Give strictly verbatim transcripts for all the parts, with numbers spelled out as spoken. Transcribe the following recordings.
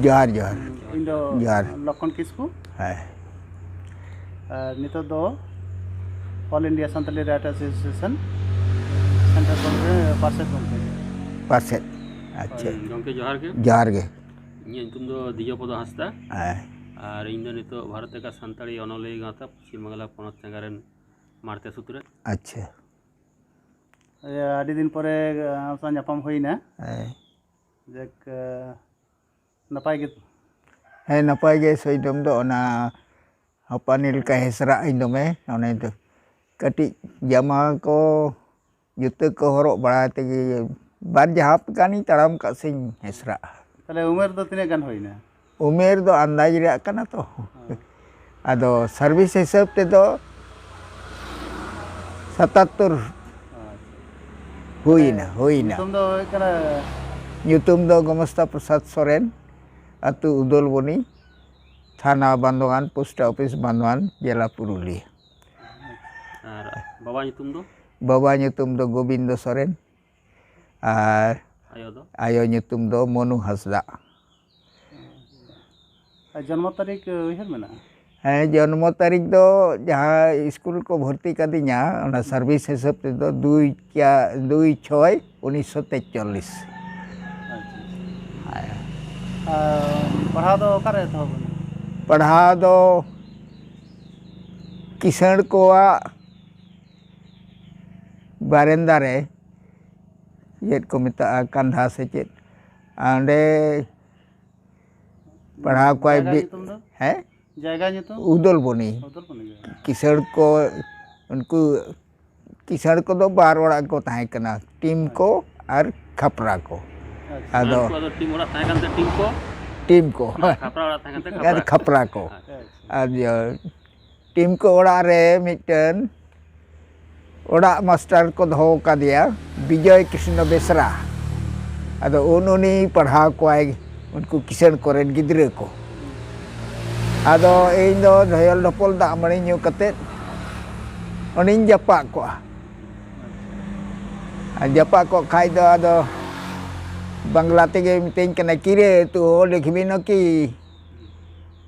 ᱡᱚᱦᱟᱨ, ᱡᱚᱦᱟᱨ᱾ ᱤᱧ ᱫᱚ ᱡᱚᱦᱟᱨ᱾ ᱞᱚᱠᱠᱷᱚᱱ ᱠᱤᱥᱠᱩ᱾ ᱦᱮᱸ᱾ ᱟᱨ ᱱᱤᱛᱚᱜ ᱫᱚ All India Santali Writers Association central ᱜᱚᱢᱠᱮ, ᱯᱟᱨᱥᱮᱛ ᱜᱚᱢᱠᱮ᱾ ᱯᱟᱨᱥᱮᱛ᱾ ᱟᱪᱪᱷᱟ᱾ ᱦᱳᱭ, ᱜᱚᱢᱠᱮ, ᱡᱚᱦᱟᱨ ᱜᱮ᱾ ᱡᱚᱦᱟᱨ ᱜᱮ᱾ ᱤᱧᱟᱹᱜ ᱧᱩᱛᱩᱢ ᱫᱚ ᱫᱤᱡᱚᱯᱚᱫᱚ ᱦᱟᱸᱥᱫᱟ᱾ ᱦᱮᱸ᱾ ᱟᱨ ᱤᱧ ᱫᱚ ᱱᱤᱛᱚᱜ ᱵᱷᱟᱨᱚᱛ ᱞᱮᱠᱟ ᱥᱟᱱᱛᱟᱲᱤ ᱚᱱᱚᱞᱤᱭᱟᱹ ᱜᱟᱶᱛᱟ ᱯᱚᱥᱪᱤᱢ ᱵᱟᱝᱞᱟ ᱯᱚᱱᱚᱛ ᱪᱟᱸᱜᱟ ᱨᱮᱱ ᱢᱟᱬᱛᱮ ᱥᱩᱛᱨᱮᱫ᱾ ᱟᱪᱪᱷᱟ᱾ ᱟᱹᱰᱤ ᱫᱤᱱ ᱯᱚᱨᱮ ᱟᱢ ᱥᱟᱶ ᱧᱟᱯᱟᱢ ᱦᱩᱭᱱᱟ᱾ ᱦᱮᱸ᱾ ᱡᱟᱠ, ᱱᱟᱯᱟᱭ ᱜᱮ? ᱦᱮᱸ, ᱱᱟᱯᱟᱭ ᱜᱮ᱾ ᱥᱚᱭᱫᱚᱢ ᱫᱚ ᱚᱱᱟ ᱦᱟᱯᱟᱱᱤ ᱞᱮᱠᱟ ᱦᱮᱥᱨᱟᱜ ᱟᱹᱧ ᱫᱚᱢᱮ᱾ ᱚᱱᱮ ᱫᱚ ᱠᱟᱹᱴᱤᱡ ᱡᱟᱢᱟ ᱠᱚ, ᱡᱩᱛᱟᱹ ᱠᱚ ᱦᱚᱨᱚᱜ ᱵᱟᱲᱟ ᱛᱮᱜᱮ ᱵᱟᱨ ᱡᱟᱦᱟᱯ ᱜᱟᱱᱤᱧ ᱛᱟᱲᱟᱢ ᱠᱟᱜ ᱥᱮᱧ ᱦᱮᱥᱨᱟᱜᱼᱟ᱾ ᱛᱟᱦᱞᱮ ᱩᱢᱮᱨ ᱫᱚ ᱛᱤᱱᱟᱹᱜ ᱜᱟᱱ ᱦᱩᱭᱱᱟ? ᱩᱢᱮᱨ ᱫᱚ ᱟᱱᱫᱟᱡᱽ ᱨᱮᱭᱟᱜ ᱠᱟᱱᱟ ᱛᱚ᱾ ᱦᱮᱸ᱾ ᱟᱫᱚ ᱥᱟᱨᱵᱷᱤᱥ ᱦᱤᱥᱟᱹᱵ ᱛᱮᱫᱚ ᱥᱟᱛᱟᱛᱛᱳᱨ ᱟᱪᱪᱷᱟ᱾ ᱦᱩᱭᱱᱟ, ᱦᱩᱭᱱᱟ᱾ ᱧᱩᱛᱩᱢ ᱫᱚ ᱦᱩᱭᱩᱜ ᱠᱟᱱᱟ? ᱧᱩᱛᱩᱢ ᱫᱚ ᱜᱳᱢᱚᱥᱛᱟ ᱯᱨᱚᱥᱟᱫᱽ ᱥᱚᱨᱮᱱ, ᱟᱹᱛᱩ ᱩᱫᱚᱞᱵᱚᱱᱤ, ᱛᱷᱟᱱᱟ ᱵᱟᱱᱫᱳᱣᱟᱱ, ᱯᱳᱥᱴ ᱚᱯᱷᱤᱥ ᱵᱟᱱᱫᱳᱣᱟᱱ, ᱡᱮᱞᱟ ᱯᱩᱨᱩᱞᱤᱭᱟᱹ᱾ ᱟᱨ ᱵᱟᱵᱟ ᱧᱩᱛᱩᱢ ᱫᱚ? ᱵᱟᱵᱟ ᱧᱩᱛᱩᱢ ᱫᱚ ᱜᱳᱵᱤᱱᱫᱚ ᱥᱚᱨᱮᱱ᱾ ᱟᱨ ᱟᱭᱳ ᱫᱚ? ᱟᱭᱳ ᱧᱩᱛᱩᱢ ᱫᱚ ᱢᱚᱱᱩ ᱦᱟᱸᱥᱫᱟ᱾ ᱟᱨ ᱡᱚᱱᱢᱚ ᱛᱟᱹᱨᱤᱠᱷ ᱩᱭᱦᱟᱹᱨ ᱢᱮᱱᱟᱜᱼᱟ? ᱦᱮᱸ, ᱡᱚᱱᱢᱚ ᱛᱟᱹᱨᱤᱠᱷ ᱫᱚ ᱡᱟᱦᱟᱸ ᱥᱠᱩᱞ ᱠᱚ ᱵᱷᱚᱨᱛᱤ ᱠᱟᱫᱤᱧᱟ, ᱚᱱᱟ ᱥᱟᱨᱵᱷᱤᱥ ᱦᱤᱥᱟᱹᱵ ᱛᱮᱫᱚ ᱫᱩᱭ ᱪᱟ-, ᱫᱩᱭ ᱪᱷᱚᱭ ᱩᱱᱤᱥᱥᱚ ᱛᱮᱪᱚᱞᱞᱤᱥ᱾ ᱟᱪᱪᱷᱟ, ᱟᱪᱪᱷᱟ᱾ ᱦᱮᱸ᱾ ᱟᱨ ᱯᱟᱲᱦᱟᱣ ᱫᱚ ᱚᱠᱟᱨᱮ ᱮᱛᱚᱦᱚᱵ ᱮᱱᱟ? ᱯᱟᱲᱦᱟᱣ ᱫᱚ ᱠᱤᱥᱟᱹᱬ ᱠᱚᱣᱟᱜ ᱵᱟᱨᱮᱱᱫᱟ ᱨᱮ ᱪᱮᱫ ᱠᱚ ᱢᱮᱛᱟᱜᱼᱟ, ᱠᱟᱱᱫᱷᱟ ᱥᱮ ᱪᱮᱫ, ᱚᱸᱰᱮ ᱯᱟᱲᱦᱟᱣ ᱠᱚᱣᱟᱭ ᱡᱟᱭᱜᱟ ᱵᱤ-, ᱧᱩᱛᱩᱢ ᱫᱚ? ᱦᱮᱸ? ᱡᱟᱭᱜᱟ ᱧᱩᱛᱩᱢ? ᱩᱫᱚᱞᱵᱚᱱᱤ᱾ ᱩᱫᱚᱞᱵᱚᱱᱤ ᱜᱮ᱾ ᱠᱤᱥᱟᱹᱬ ᱠᱚ, ᱩᱱᱠᱩ ᱠᱤᱥᱟᱹᱬ ᱠᱚᱫᱚ ᱵᱟᱨ ᱚᱲᱟᱜ ᱠᱚ ᱛᱟᱦᱮᱸ ᱠᱟᱱᱟ, ᱴᱤᱢ ᱠᱚ ᱟᱨ ᱠᱷᱟᱯᱨᱟ ᱠᱚ᱾ ᱟᱪᱪᱷᱟ᱾ ᱟᱫᱚ ᱩᱱᱠᱩᱣᱟᱜ ᱫᱚ ᱴᱤᱢ ᱚᱲᱟᱜ ᱛᱟᱦᱮᱸ ᱠᱟᱱ ᱛᱮ ᱴᱤᱢ ᱠᱚ? ᱴᱤᱢ ᱠᱚ᱾ ᱟᱨ ᱠᱷᱟᱯᱨᱟ ᱚᱲᱟᱜ ᱛᱟᱦᱮᱸ ᱠᱟᱱ ᱛᱮ ᱟᱨ ᱠᱷᱟᱯᱨᱟ? ᱠᱷᱟᱯᱨᱟ ᱠᱚ᱾ ᱟᱪᱪᱷᱟ᱾ ᱟᱨ ᱤᱭᱟᱹ, ᱴᱤᱢ ᱠᱚ ᱚᱲᱟᱜ ᱨᱮ ᱢᱤᱫᱴᱮᱱ ᱚᱲᱟᱜ ᱢᱟᱥᱴᱟᱨ ᱠᱚ ᱫᱚᱦᱚ ᱟᱠᱟᱫᱮᱭᱟ, ᱵᱤᱡᱚᱭ ᱠᱨᱤᱥᱱᱚ ᱵᱮᱥᱨᱟ᱾ ᱟᱫᱚ ᱩᱱ ᱩᱱᱤ ᱯᱟᱲᱦᱟᱣ ᱠᱚᱣᱟᱭ ᱩᱱᱠᱩ ᱠᱤᱥᱟᱹᱬ ᱠᱚᱨᱮᱱ ᱜᱤᱫᱽᱨᱟᱹ ᱠᱚ᱾ ᱟᱫᱚ ᱤᱧ ᱫᱚ ᱰᱷᱚᱭᱚᱞ ᱰᱷᱚᱯᱚᱞ ᱫᱟᱜ ᱢᱟᱹᱲᱤ ᱧᱩ ᱠᱟᱛᱮᱫ ᱚᱸᱰᱮᱧ ᱡᱟᱯᱟᱜ ᱠᱚᱜᱼᱟ᱾ ᱟᱨ ᱡᱟᱯᱟᱜ ᱠᱚᱜ ᱠᱷᱟᱡ ᱫᱚ ᱟᱫᱚ ᱵᱟᱝᱞᱟ ᱛᱮᱜᱮ ᱢᱤᱛᱟᱹᱧ ᱠᱟᱱᱟ, "ᱠᱤᱨᱮ ᱛᱩ ᱚ ᱞᱤᱠᱷᱵᱤ ᱱᱚᱠᱤ?"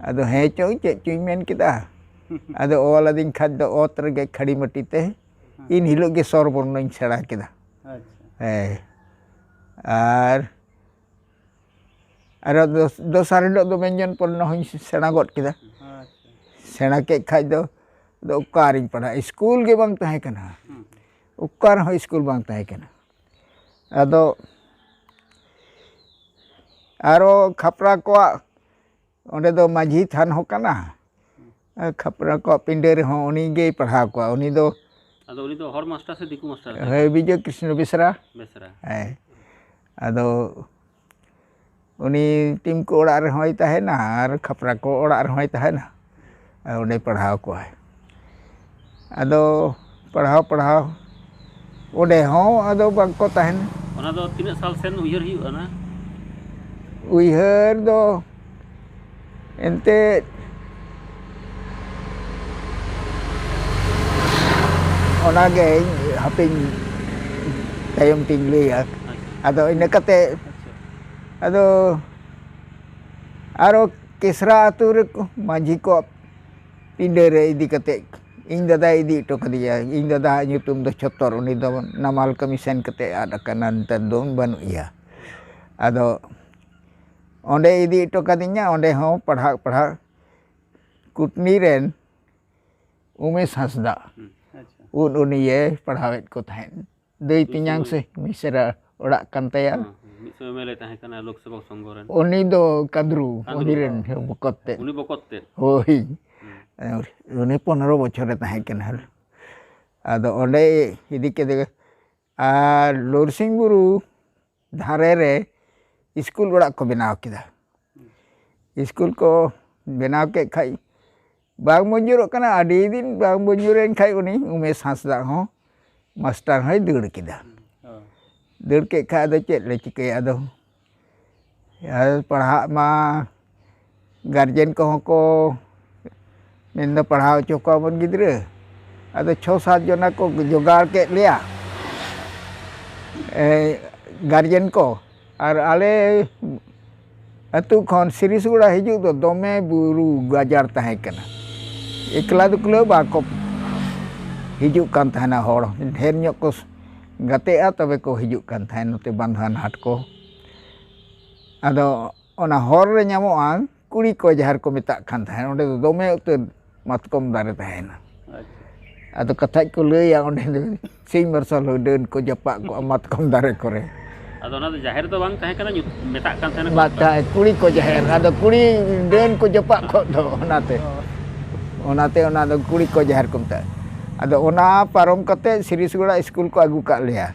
ᱟᱫᱚ ᱦᱮᱸ ᱪᱚᱝ ᱪᱮᱫ ᱪᱚᱧ ᱢᱮᱱ ᱠᱮᱫᱟ᱾ ᱟᱫᱚ ᱚᱞ ᱟᱹᱫᱤᱧ ᱠᱷᱟᱡ ᱫᱚ ᱚᱛ ᱨᱮᱜᱮ ᱠᱷᱟᱹᱲᱤ ᱢᱟᱹᱴᱤ ᱛᱮ᱾ ᱤᱱ ᱦᱤᱞᱳᱜ ᱜᱮ ᱥᱚᱨ ᱵᱚᱨᱱᱚᱧ ᱥᱮᱬᱟ ᱠᱮᱫᱟ᱾ ᱟᱪᱪᱷᱟ᱾ ᱦᱮᱸ᱾ ᱟᱨ ᱟᱨᱚ ᱫᱚᱥ-, ᱫᱚᱥᱟᱨ ᱦᱤᱞᱳᱜ ᱫᱚ ᱵᱮᱧᱡᱚᱱ ᱵᱚᱨᱱᱚ ᱦᱚᱸᱧ ᱥᱮᱬᱟ ᱜᱚᱫ ᱠᱮᱫᱟ᱾ ᱟᱪᱪᱷᱟ᱾ ᱥᱮᱬᱟ ᱠᱮᱫ ᱠᱷᱟᱡ ᱫᱚ, ᱟᱫᱚ ᱚᱠᱟᱨᱤᱧ ᱯᱟᱲᱦᱟᱜᱼᱟ? ᱥᱠᱩᱞ ᱜᱮ ᱵᱟᱝ ᱛᱟᱦᱮᱸ ᱠᱟᱱᱟ᱾ ᱦᱩᱸ᱾ ᱚᱠᱟ ᱨᱮᱦᱚᱸ ᱥᱠᱩᱞ ᱵᱟᱝ ᱛᱟᱦᱮᱸ ᱠᱟᱱᱟ᱾ ᱟᱫᱚ ᱟᱨᱚ ᱠᱷᱟᱯᱨᱟ ᱠᱚᱣᱟᱜ ᱚᱸᱰᱮ ᱫᱚ ᱢᱟᱹᱡᱷᱤ ᱛᱷᱟᱱ ᱦᱚᱸ ᱠᱟᱱᱟ᱾ ᱟᱨ ᱠᱷᱟᱯᱨᱟ ᱠᱚᱣᱟᱜ ᱯᱤᱸᱰᱟᱹ ᱨᱮᱦᱚᱸ ᱩᱱᱤ ᱜᱮᱭ ᱯᱟᱲᱦᱟᱣ ᱠᱚᱣᱟ᱾ ᱩᱱᱤ ᱫᱚ ᱟᱫᱚ ᱩᱱᱤ ᱫᱚ ᱦᱚᱲ ᱢᱟᱥᱴᱟᱨ ᱥᱮ ᱫᱤᱠᱩ ᱢᱟᱥᱴᱟᱨ ᱠᱟᱱᱟᱭ? ᱦᱳᱭ, ᱵᱤᱡᱚᱭ ᱠᱨᱤᱥᱱᱚ ᱵᱮᱥᱨᱟ᱾ ᱵᱮᱥᱨᱟ᱾ ᱦᱮᱸ᱾ ᱟᱫᱚ ᱩᱱᱤ ᱴᱤᱢᱠᱩ ᱚᱲᱟᱜ ᱨᱮᱦᱚᱸᱭ ᱛᱟᱦᱮᱱᱟ ᱟᱨ ᱠᱷᱟᱯᱨᱟ ᱠᱚ ᱚᱲᱟᱜ ᱨᱮᱦᱚᱸᱭ ᱛᱟᱦᱮᱱᱟ᱾ ᱟᱨ ᱚᱸᱰᱮ ᱯᱟᱲᱦᱟᱣ ᱠᱚᱣᱟᱭ᱾ ᱟᱫᱚ ᱯᱟᱲᱦᱟᱣ ᱯᱟᱲᱦᱟᱣ ᱚᱸᱰᱮ ᱦᱚᱸ ᱟᱫᱚ ᱵᱟᱝᱠᱚ ᱛᱟᱦᱮᱱᱟ᱾ ᱚᱱᱟ ᱫᱚ ᱛᱤᱱᱟᱹᱜ ᱥᱟᱞ ᱥᱮᱱ ᱩᱭᱦᱟᱹᱨ ᱦᱩᱭᱩᱜᱼᱟ ᱚᱱᱟ? ᱩᱭᱦᱟᱹᱨ ᱫᱚ ᱮᱱᱛᱮᱫ ᱚᱱᱟᱜᱮ ᱦᱟᱯᱮᱧ ᱛᱟᱭᱚᱢ ᱛᱤᱧ ᱞᱟᱹᱭᱟ᱾ ᱟᱪᱪᱷᱟ᱾ ᱟᱫᱚ ᱤᱱᱟᱹ ᱠᱟᱛᱮ ᱟᱪᱪᱷᱟ᱾ ᱟᱫᱚ ᱟᱨᱚ ᱠᱮᱥᱨᱟ ᱟᱹᱛᱩ ᱨᱮ ᱢᱟᱹᱡᱷᱤ ᱠᱚ ᱯᱤᱸᱰᱟᱹ ᱨᱮ ᱤᱫᱤ ᱠᱟᱛᱮ ᱤᱧ ᱫᱟᱫᱟᱭ ᱤᱫᱤ ᱦᱚᱴᱚ ᱠᱟᱫᱮᱭᱟ᱾ ᱤᱧ ᱫᱟᱫᱟᱣᱟᱜ ᱧᱩᱛᱩᱢ ᱫᱚ ᱪᱷᱚᱛᱚᱨ, ᱩᱱᱤ ᱫᱚ ᱱᱟᱢᱟᱞ ᱠᱟᱹᱢᱤ ᱥᱮᱱ ᱠᱟᱛᱮ ᱟᱫ ᱟᱠᱟᱱᱟ, ᱱᱮᱛᱟᱨ ᱫᱚ ᱵᱟᱹᱱᱩᱜ ᱮᱭᱟ᱾ ᱟᱫᱚ ᱚᱸᱰᱮ ᱤᱫᱤ ᱦᱚᱴᱚ ᱠᱟᱫᱤᱧᱟ, ᱚᱸᱰᱮ ᱦᱚᱸ ᱯᱟᱲᱦᱟᱜ ᱯᱟᱲᱦᱟᱜ ᱠᱩᱴᱱᱤ ᱨᱮᱱ ᱩᱢᱮᱥ ᱦᱟᱸᱥᱫᱟ ᱦᱩᱸ᱾ ᱟᱪᱪᱷᱟ᱾ ᱩᱱ ᱩᱱᱤᱭᱮ ᱯᱟᱲᱦᱟᱣᱮᱫ ᱠᱚ ᱛᱟᱦᱮᱸᱫ᱾ ᱫᱟᱹᱭ ᱩᱱ ᱛᱮᱧᱟᱝ ᱥᱚᱢᱚᱭ ᱥᱮ ᱢᱤᱥᱨᱟ ᱚᱲᱟᱜ ᱠᱟᱱ ᱛᱟᱭᱟ᱾ ᱦᱮᱸ, ᱦᱮᱸ᱾ ᱢᱤᱫ ᱥᱚᱢᱚᱭ ᱮᱢ ᱮᱞ ᱮ ᱛᱟᱦᱮᱸ ᱠᱟᱱᱟ ᱞᱳᱠ ᱥᱮᱵᱚᱠ ᱥᱚᱝᱜᱷᱚ ᱨᱮᱱ᱾ ᱩᱱᱤ ᱫᱚ ᱠᱟᱸᱫᱽᱨᱩ, ᱠᱟᱸᱫᱽᱨᱩ᱾ ᱩᱱᱤ ᱨᱮᱱ ᱵᱚᱠᱚᱛ ᱛᱮᱫ᱾ ᱩᱱᱤ ᱵᱚᱠᱚᱛ ᱛᱮᱫ? ᱦᱳᱭ᱾ ᱦᱩᱸ᱾ ᱩᱱᱤ ᱯᱚᱱᱨᱚ ᱵᱚᱪᱷᱚᱨᱮ ᱛᱟᱦᱮᱸ ᱠᱟᱱᱟ᱾ ᱟᱫᱚ ᱚᱸᱰᱮ ᱤᱫᱤ ᱠᱮᱫᱮ᱾ ᱟᱨ ᱞᱚᱨᱥᱤᱝ ᱵᱩᱨᱩ ᱫᱷᱟᱨᱮ ᱨᱮ ᱥᱠᱩᱞ ᱚᱲᱟᱜ ᱠᱚ ᱵᱮᱱᱟᱣ ᱠᱮᱫᱟ᱾ ᱥᱠᱩᱞ ᱠᱚ ᱵᱮᱱᱟᱣ ᱠᱮᱫ ᱠᱷᱟᱡ ᱵᱟᱝ ᱢᱚᱧᱡᱩᱨᱚᱜ ᱠᱟᱱᱟ᱾ ᱟᱹᱰᱤ ᱫᱤᱱ ᱵᱟᱝ ᱢᱚᱧᱡᱩᱨᱮᱱ ᱠᱷᱟᱡ ᱩᱱᱤ ᱩᱢᱮᱥ ᱦᱟᱸᱥᱫᱟ ᱦᱚᱸ ᱢᱟᱥᱴᱟᱨ ᱦᱚᱸᱭ ᱫᱟᱹᱲ ᱠᱮᱫᱟ᱾ ᱦᱚᱸ᱾ ᱫᱟᱹᱲ ᱠᱮᱫ ᱠᱷᱟᱡ ᱟᱫᱚ ᱪᱮᱫ ᱞᱮ ᱪᱤᱠᱟᱹᱭᱟ? ᱟᱫᱚ ᱟᱨ ᱯᱟᱲᱦᱟᱜ ᱢᱟ ᱜᱟᱨᱡᱮᱱ ᱠᱚᱦᱚᱸ ᱠᱚ ᱢᱮᱱᱫᱟ, "ᱯᱟᱲᱦᱟᱣ ᱦᱚᱪᱚ ᱠᱚᱣᱟ ᱵᱚᱱ ᱜᱤᱫᱽᱨᱟᱹ᱾" ᱟᱫᱚ ᱪᱷᱚ ᱥᱟᱛ ᱡᱚᱱᱟ ᱠᱚ ᱡᱚᱜᱟᱲ ᱠᱮᱫ ᱞᱮᱭᱟ, ᱮ, ᱜᱟᱨᱡᱮᱱ ᱠᱚ᱾ ᱟᱨ ᱟᱞᱮ ᱟᱹᱛᱩ ᱠᱷᱚᱱ ᱥᱤᱨᱤᱥᱜᱚᱲᱟ ᱦᱤᱡᱩᱜ ᱫᱚ ᱫᱚᱢᱮ ᱵᱩᱨᱩ ᱜᱟᱡᱟᱲ ᱛᱟᱦᱮᱸ ᱠᱟᱱᱟ᱾ ᱮᱠᱞᱟ ᱫᱩᱠᱞᱟᱹ ᱵᱟᱠᱚ ᱦᱤᱡᱩᱜ ᱠᱟᱱ ᱛᱟᱦᱮᱱᱟ ᱦᱚᱲ᱾ ᱰᱷᱮᱨ ᱧᱚᱜ ᱠᱚ ᱜᱟᱛᱮᱜᱼᱟ, ᱛᱚᱵᱮ ᱠᱚ ᱦᱤᱡᱩᱜ ᱠᱟᱱ ᱛᱟᱦᱮᱸᱫ ᱱᱚᱛᱮ ᱵᱟᱱᱫᱷᱣᱟᱱ ᱦᱟᱴ ᱠᱚ᱾ ᱟᱫᱚ ᱚᱱᱟ ᱦᱚᱨ ᱨᱮ ᱧᱟᱢᱚᱜᱼᱟ, ᱠᱩᱲᱤ ᱠᱚ ᱡᱟᱦᱮᱨ ᱠᱚ ᱢᱮᱛᱟᱜ ᱠᱟᱱ ᱛᱟᱦᱮᱸᱫ᱾ ᱚᱸᱰᱮ ᱫᱚ ᱫᱚᱢᱮ ᱩᱛᱟᱹᱨ ᱢᱟᱛᱠᱚᱢ ᱫᱟᱨᱮ ᱛᱟᱦᱮᱱᱟ᱾ ᱟᱪᱪᱷᱟ᱾ ᱟᱫᱚ ᱠᱟᱛᱷᱟᱡ ᱠᱚ ᱞᱟᱹᱭᱟ, ᱚᱸᱰᱮ ᱫᱚ ᱥᱤᱧ ᱢᱟᱨᱥᱟᱞ ᱦᱚᱸ ᱰᱟᱹᱱ ᱠᱚ ᱡᱟᱯᱟᱜ ᱠᱚᱜᱼᱟ ᱢᱟᱛᱠᱚᱢ ᱫᱟᱨᱮ ᱠᱚᱨᱮ᱾ ᱟᱫᱚ ᱚᱱᱟ ᱫᱚ ᱡᱟᱦᱮᱨ ᱫᱚ ᱵᱟᱝ ᱛᱟᱦᱮᱸ ᱠᱟᱱᱟ, ᱧᱩᱛ-, ᱢᱮᱛᱟᱜ ᱠᱟᱱ ᱛᱟᱦᱮᱱᱟ ᱠᱚ ᱵᱟᱝ ᱚᱱᱠᱟ᱾ ᱛᱟᱦᱮᱸ, ᱠᱩᱲᱤ ᱠᱚ ᱡᱟᱦᱮᱨ, ᱟᱫᱚ ᱠᱩᱲᱤ ᱰᱟᱹᱱ ᱠᱚ ᱡᱟᱯᱟᱜ ᱠᱚᱜ ᱫᱚ, ᱚᱱᱟᱛᱮ᱾ ᱚᱱᱟᱛᱮ ᱚᱱᱟ ᱫᱚ ᱠᱩᱲᱤ ᱠᱚ ᱡᱟᱦᱮᱨ ᱠᱚ ᱢᱮᱛᱟᱜᱼᱟ᱾ ᱟᱫᱚ ᱚᱱᱟ ᱯᱟᱨᱚᱢ ᱠᱟᱛᱮ ᱥᱤᱨᱤᱥᱜᱚᱲᱟ ᱥᱠᱩᱞ ᱠᱚ ᱟᱹᱜᱩ ᱠᱟᱜ ᱞᱮᱭᱟ,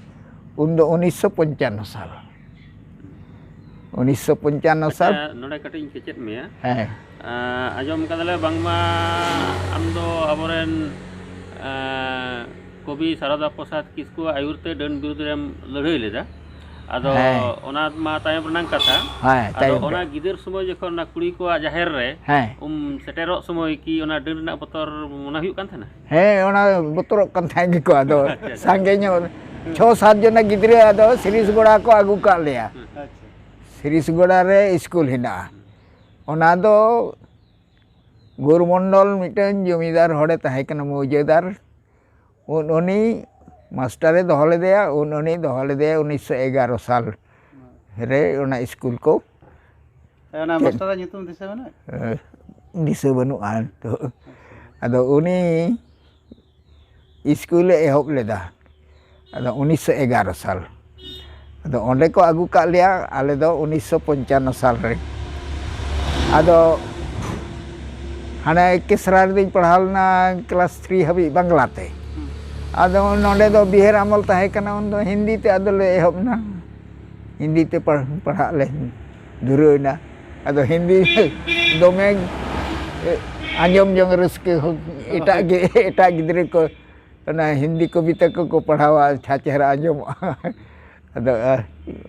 ᱩᱱᱫᱚ ᱩᱱᱤᱥᱥᱚ ᱯᱚᱧᱪᱟᱱᱱᱚ ᱥᱟᱞ᱾ ᱩᱱᱤᱥᱥᱚ ᱯᱚᱧᱪᱟᱱᱱᱚ ᱥᱟᱞ᱾ ᱟᱪᱪᱷᱟ, ᱱᱚᱰᱮ ᱠᱟᱹᱴᱤᱡ ᱤᱧ ᱠᱮᱪᱮᱫ ᱢᱮᱭᱟ᱾ ᱦᱮᱸ᱾ ᱟᱸ, ᱟᱸᱡᱚᱢ ᱠᱟᱫᱟᱞᱮ ᱵᱟᱝᱢᱟ ᱟᱢ ᱫᱚ ᱟᱵᱚᱨᱮᱱ, ᱟᱸ, ᱠᱚᱵᱤ ᱥᱟᱨᱚᱫᱟ ᱯᱨᱚᱥᱟᱫᱽ ᱠᱤᱥᱠᱩᱣᱟᱜ ᱟᱹᱭᱩᱨ ᱛᱮ ᱰᱟᱹᱱ ᱵᱤᱨᱩᱫᱽ ᱨᱮᱢ ᱞᱟᱹᱲᱦᱟᱹᱭ ᱞᱮᱫᱟ᱾ ᱟᱫᱚ ᱦᱮᱸ᱾ ᱚᱱᱟ ᱢᱟ ᱛᱟᱭᱚᱢ ᱨᱮᱱᱟᱝ ᱠᱟᱛᱷᱟ᱾ ᱦᱮᱸ, ᱟᱫᱚ ᱛᱟᱭᱚᱢ ᱨᱮ᱾ ᱚᱱᱟ ᱜᱤᱫᱟᱹᱨ ᱥᱚᱢᱚᱭ ᱡᱚᱠᱷᱚᱱ ᱚᱱᱟ ᱠᱩᱲᱤ ᱠᱚᱣᱟᱜ ᱡᱟᱦᱮᱨ ᱨᱮ ᱦᱮᱸ᱾ ᱩᱢ ᱥᱮᱴᱮᱨᱚᱜ ᱥᱚᱢᱚᱭ ᱠᱤ ᱚᱱᱟ ᱰᱟᱹᱱ ᱨᱮᱱᱟᱜ ᱵᱚᱛᱚᱨ ᱢᱚᱱᱮ ᱦᱩᱭᱩᱜ ᱠᱟᱱ ᱛᱟᱦᱮᱱᱟ? ᱦᱮᱸ, ᱚᱱᱟ ᱵᱚᱛᱚᱨᱚᱜ ᱠᱟᱱ ᱛᱟᱦᱮᱸ ᱜᱮᱠᱚ᱾ ᱟᱫᱚ ᱟᱪᱪᱷᱟ, ᱟᱪᱪᱷᱟ᱾ ᱥᱟᱸᱜᱮ ᱧᱚᱜ, ᱪᱷᱚ ᱥᱟᱛ ᱡᱚᱱᱟ ᱜᱤᱫᱽᱨᱟᱹ ᱟᱫᱚ ᱥᱤᱨᱤᱥᱜᱚᱲᱟ ᱠᱚ ᱟᱹᱜᱩ ᱠᱟᱜ ᱞᱮᱭᱟ᱾ ᱦᱮᱸ᱾ ᱟᱪᱪᱷᱟ᱾ ᱥᱤᱨᱤᱥᱜᱚᱲᱟ ᱨᱮ ᱥᱠᱩᱞ ᱦᱮᱱᱟᱜᱼᱟ᱾ ᱚᱱᱟ ᱫᱚ ᱜᱳᱨᱢᱚᱱᱰᱚᱞ ᱢᱤᱫᱴᱟᱝ ᱡᱚᱢᱤᱫᱟᱨ ᱦᱚᱲᱮ ᱛᱟᱦᱮᱸ ᱠᱟᱱᱟ, ᱢᱟᱹᱣᱡᱟᱹᱫᱟᱨ᱾ ᱩᱱ ᱩᱱᱤ ᱢᱟᱥᱴᱟᱨᱮ ᱫᱚᱦᱚ ᱞᱮᱫᱮᱭᱟ, ᱩᱱ ᱩᱱᱤ ᱫᱚᱦᱚ ᱞᱮᱫᱮᱭᱟ ᱩᱱᱤᱥᱥᱚ ᱮᱜᱟᱨᱚ ᱥᱟᱞ ᱨᱮ ᱚᱱᱟ ᱥᱠᱩᱞ ᱠᱚ᱾ ᱦᱮᱸ, ᱚᱱᱟ ᱪᱮᱫ? ᱢᱟᱥᱴᱟᱨᱟᱜ ᱧᱩᱛᱩᱢ ᱫᱤᱥᱟᱹ ᱢᱮᱱᱟᱜᱼᱟ? ᱮ, ᱫᱤᱥᱟᱹ ᱵᱟᱹᱱᱩᱜᱼᱟ ᱱᱤᱛᱚᱜ᱾ ᱟᱫᱚ ᱩᱱᱤ ᱥᱠᱩᱞᱮ ᱮᱦᱚᱵ ᱞᱮᱫᱟ᱾ ᱟᱫᱚ ᱩᱱᱤᱥᱥᱚ ᱮᱜᱟᱨᱚ ᱥᱟᱞ᱾ ᱟᱫᱚ ᱚᱸᱰᱮ ᱠᱚ ᱟᱹᱜᱩ ᱠᱟᱜ ᱞᱮᱭᱟ ᱟᱞᱮ ᱫᱚ ᱩᱱᱤᱥᱥᱚ ᱯᱚᱧᱪᱟᱱᱱᱚ ᱥᱟᱞ ᱨᱮ᱾ ᱟᱫᱚ ᱦᱟᱱᱮ ᱠᱮᱥᱨᱟ ᱨᱮᱫᱚᱧ ᱯᱟᱲᱦᱟᱣ ᱞᱮᱱᱟ ᱠᱞᱟᱥ ᱛᱷᱨᱤ ᱦᱟᱹᱵᱤᱡ ᱵᱟᱝᱞᱟ ᱛᱮ᱾ ᱟᱫᱚ ᱱᱚᱸᱰᱮ ᱫᱚ ᱵᱤᱦᱟᱨ ᱟᱢᱚᱞ ᱛᱟᱦᱮᱸ ᱠᱟᱱᱟ, ᱩᱱᱫᱚ ᱦᱤᱱᱫᱤ ᱛᱮ ᱟᱫᱚᱞᱮ ᱮᱦᱚᱵ ᱮᱱᱟ᱾ ᱦᱤᱱᱫᱤ ᱛᱮ ᱯᱟᱲ-, ᱯᱟᱲᱦᱟᱜ ᱞᱮ ᱫᱷᱩᱨᱟᱹᱣ ᱮᱱᱟ᱾ ᱟᱫᱚ ᱦᱤᱱᱫᱤ ᱫᱚᱢᱮ ᱟᱸᱡᱚᱢ ᱡᱚᱝ ᱨᱟᱹᱥᱠᱟᱹ ᱦᱚᱸ, ᱮᱴᱟᱜ ᱜᱮ, ᱮᱴᱟᱜ ᱜᱤᱫᱽᱨᱟᱹ ᱠᱚ ᱚᱱᱟ ᱦᱤᱱᱫᱤ ᱠᱚᱵᱤᱛᱟ ᱠᱚᱠᱚ ᱯᱟᱲᱦᱟᱣᱟ, ᱪᱷᱟ ᱪᱮᱦᱨᱟ ᱟᱸᱡᱚᱢᱚᱜᱼᱟ᱾ ᱟᱫᱚ, ᱟᱨ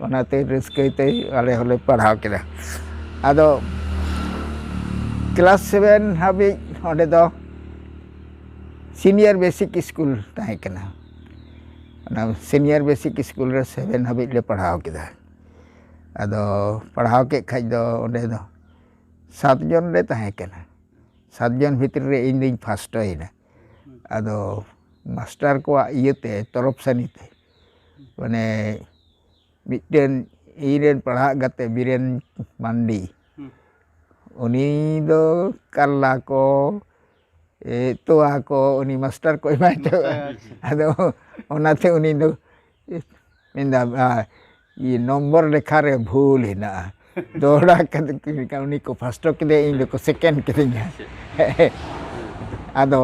ᱚᱱᱟᱛᱮ ᱨᱟᱹᱥᱠᱟᱹ ᱛᱮ ᱟᱞᱮ ᱦᱚᱸᱞᱮ ᱯᱟᱲᱦᱟᱣ ᱠᱮᱫᱟ᱾ ᱟᱫᱚ ᱠᱞᱟᱥ ᱥᱮᱵᱷᱮᱱ ᱦᱟᱹᱵᱤᱡ ᱚᱸᱰᱮ ᱫᱚ ᱥᱤᱱᱤᱭᱟᱨ ᱵᱮᱥᱤᱠ ᱥᱠᱩᱞ ᱛᱟᱦᱮᱸ ᱠᱟᱱᱟ᱾ ᱚᱱᱟ ᱥᱤᱱᱤᱭᱟᱨ ᱵᱮᱥᱤᱠ ᱥᱠᱩᱞ ᱨᱮ ᱥᱮᱵᱷᱮᱱ ᱦᱟᱹᱵᱤᱡ ᱞᱮ ᱯᱟᱲᱦᱟᱣ ᱠᱮᱫᱟ᱾ ᱟᱫᱚ ᱯᱟᱲᱦᱟᱣ ᱠᱮᱫ ᱠᱷᱟᱡ ᱫᱚ ᱚᱸᱰᱮ ᱫᱚ ᱥᱟᱛ ᱡᱚᱱ ᱞᱮ ᱛᱟᱦᱮᱸ ᱠᱟᱱᱟ᱾ ᱥᱟᱛ ᱡᱚᱱ ᱵᱷᱤᱛᱨᱤ ᱨᱮ ᱤᱧ ᱫᱩᱧ ᱯᱷᱟᱥᱴᱚᱭᱮᱱᱟ᱾ ᱟᱫᱚ ᱢᱟᱥᱴᱟᱨ ᱠᱚᱣᱟᱜ ᱤᱭᱟᱹᱛᱮ, ᱛᱚᱨᱚᱯ ᱥᱟᱹᱱᱤ ᱛᱮ, ᱢᱟᱱᱮ ᱢᱤᱫᱴᱮᱱ ᱤᱧ ᱨᱮᱱ ᱯᱟᱲᱦᱟᱜ ᱜᱟᱛᱮ ᱵᱤᱨᱮᱱ ᱢᱟᱱᱰᱤ, ᱩᱱᱤ ᱫᱚ ᱠᱟᱨᱞᱟ ᱠᱚ, ᱮ, ᱛᱚᱣᱟ ᱠᱚ ᱩᱱᱤ ᱢᱟᱥᱴᱟᱨ ᱠᱚ ᱮᱢᱟᱭ ᱛᱟᱦᱮᱸᱫ᱾ ᱟᱪᱪᱷᱟ᱾ ᱟᱫᱚ ᱚᱱᱟᱛᱮ ᱩᱱᱤ ᱫᱚ ᱢᱮᱱᱫᱟ, "ᱟ, ᱤᱭᱟᱹ, ᱱᱚᱢᱵᱚᱨ ᱞᱮᱠᱷᱟ ᱨᱮ ᱵᱷᱩᱞ ᱦᱮᱱᱟᱜᱼᱟ, ᱫᱚᱦᱲᱟ ᱠᱟᱛᱮ ᱩᱱᱤ ᱠᱚ ᱯᱷᱟᱥᱴᱚ ᱠᱮᱫᱮᱭᱟ, ᱤᱧ ᱫᱚᱠᱚ ᱥᱮᱠᱮᱱᱰ ᱠᱤᱫᱤᱧᱟ᱾" ᱟᱫᱚ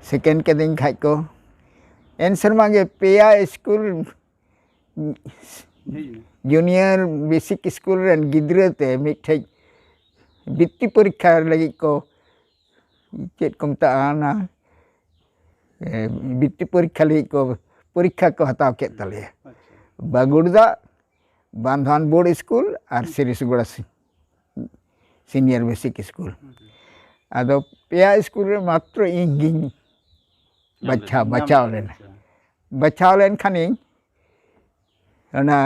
ᱥᱮᱠᱮᱱᱰ ᱠᱤᱫᱤᱧ ᱠᱷᱟᱡ ᱠᱚ, ᱮᱱ ᱥᱮᱨᱢᱟ ᱜᱮ ᱯᱮᱭᱟ ᱥᱠᱩᱞ, ᱡᱩᱱᱤᱭᱟᱨ ᱵᱮᱥᱤᱠ ᱥᱠᱩᱞ ᱨᱮᱱ ᱜᱤᱫᱽᱨᱟᱹ ᱛᱮ ᱢᱤᱫᱴᱷᱮᱡ ᱵᱨᱤᱛᱛᱤ ᱯᱚᱨᱤᱠᱠᱷᱟ ᱞᱟᱹᱜᱤᱫ ᱠᱚ, ᱪᱮᱫ ᱠᱚ ᱢᱮᱛᱟᱜᱼᱟ, ᱚᱱᱟ, ᱮ, ᱵᱨᱤᱛᱛᱤ ᱯᱚᱨᱤᱠᱠᱷᱟ ᱞᱟᱹᱜᱤᱫ ᱠᱚ, ᱯᱚᱨᱤᱠᱠᱷᱟ ᱠᱚ ᱦᱟᱛᱟᱣ ᱠᱮᱫ ᱛᱟᱞᱮᱭᱟ᱾ ᱟᱪᱪᱷᱟ᱾ ᱵᱟᱸᱜᱩᱲᱫᱟ, ᱵᱟᱱᱫᱷᱣᱟᱱ ᱵᱳᱨᱰ ᱥᱠᱩᱞ ᱟᱨ ᱥᱤᱨᱤᱥᱜᱚᱲᱟ ᱥᱤ-, ᱥᱤᱱᱤᱭᱟᱨ ᱵᱮᱥᱤᱠ ᱥᱠᱩᱞ᱾ ᱟᱫᱚ ᱯᱮᱭᱟ ᱥᱠᱩᱞ ᱨᱮ ᱢᱟᱛᱨᱚ ᱤᱧ ᱜᱤᱧ ᱵᱟᱪᱷᱟᱣ, ᱵᱟᱪᱷᱟᱣ ᱞᱮᱱᱟ᱾ ᱟᱪᱪᱷᱟ᱾ ᱵᱟᱪᱷᱟᱣ ᱞᱮᱱ ᱠᱷᱟᱱᱤᱧ, ᱚᱱᱟ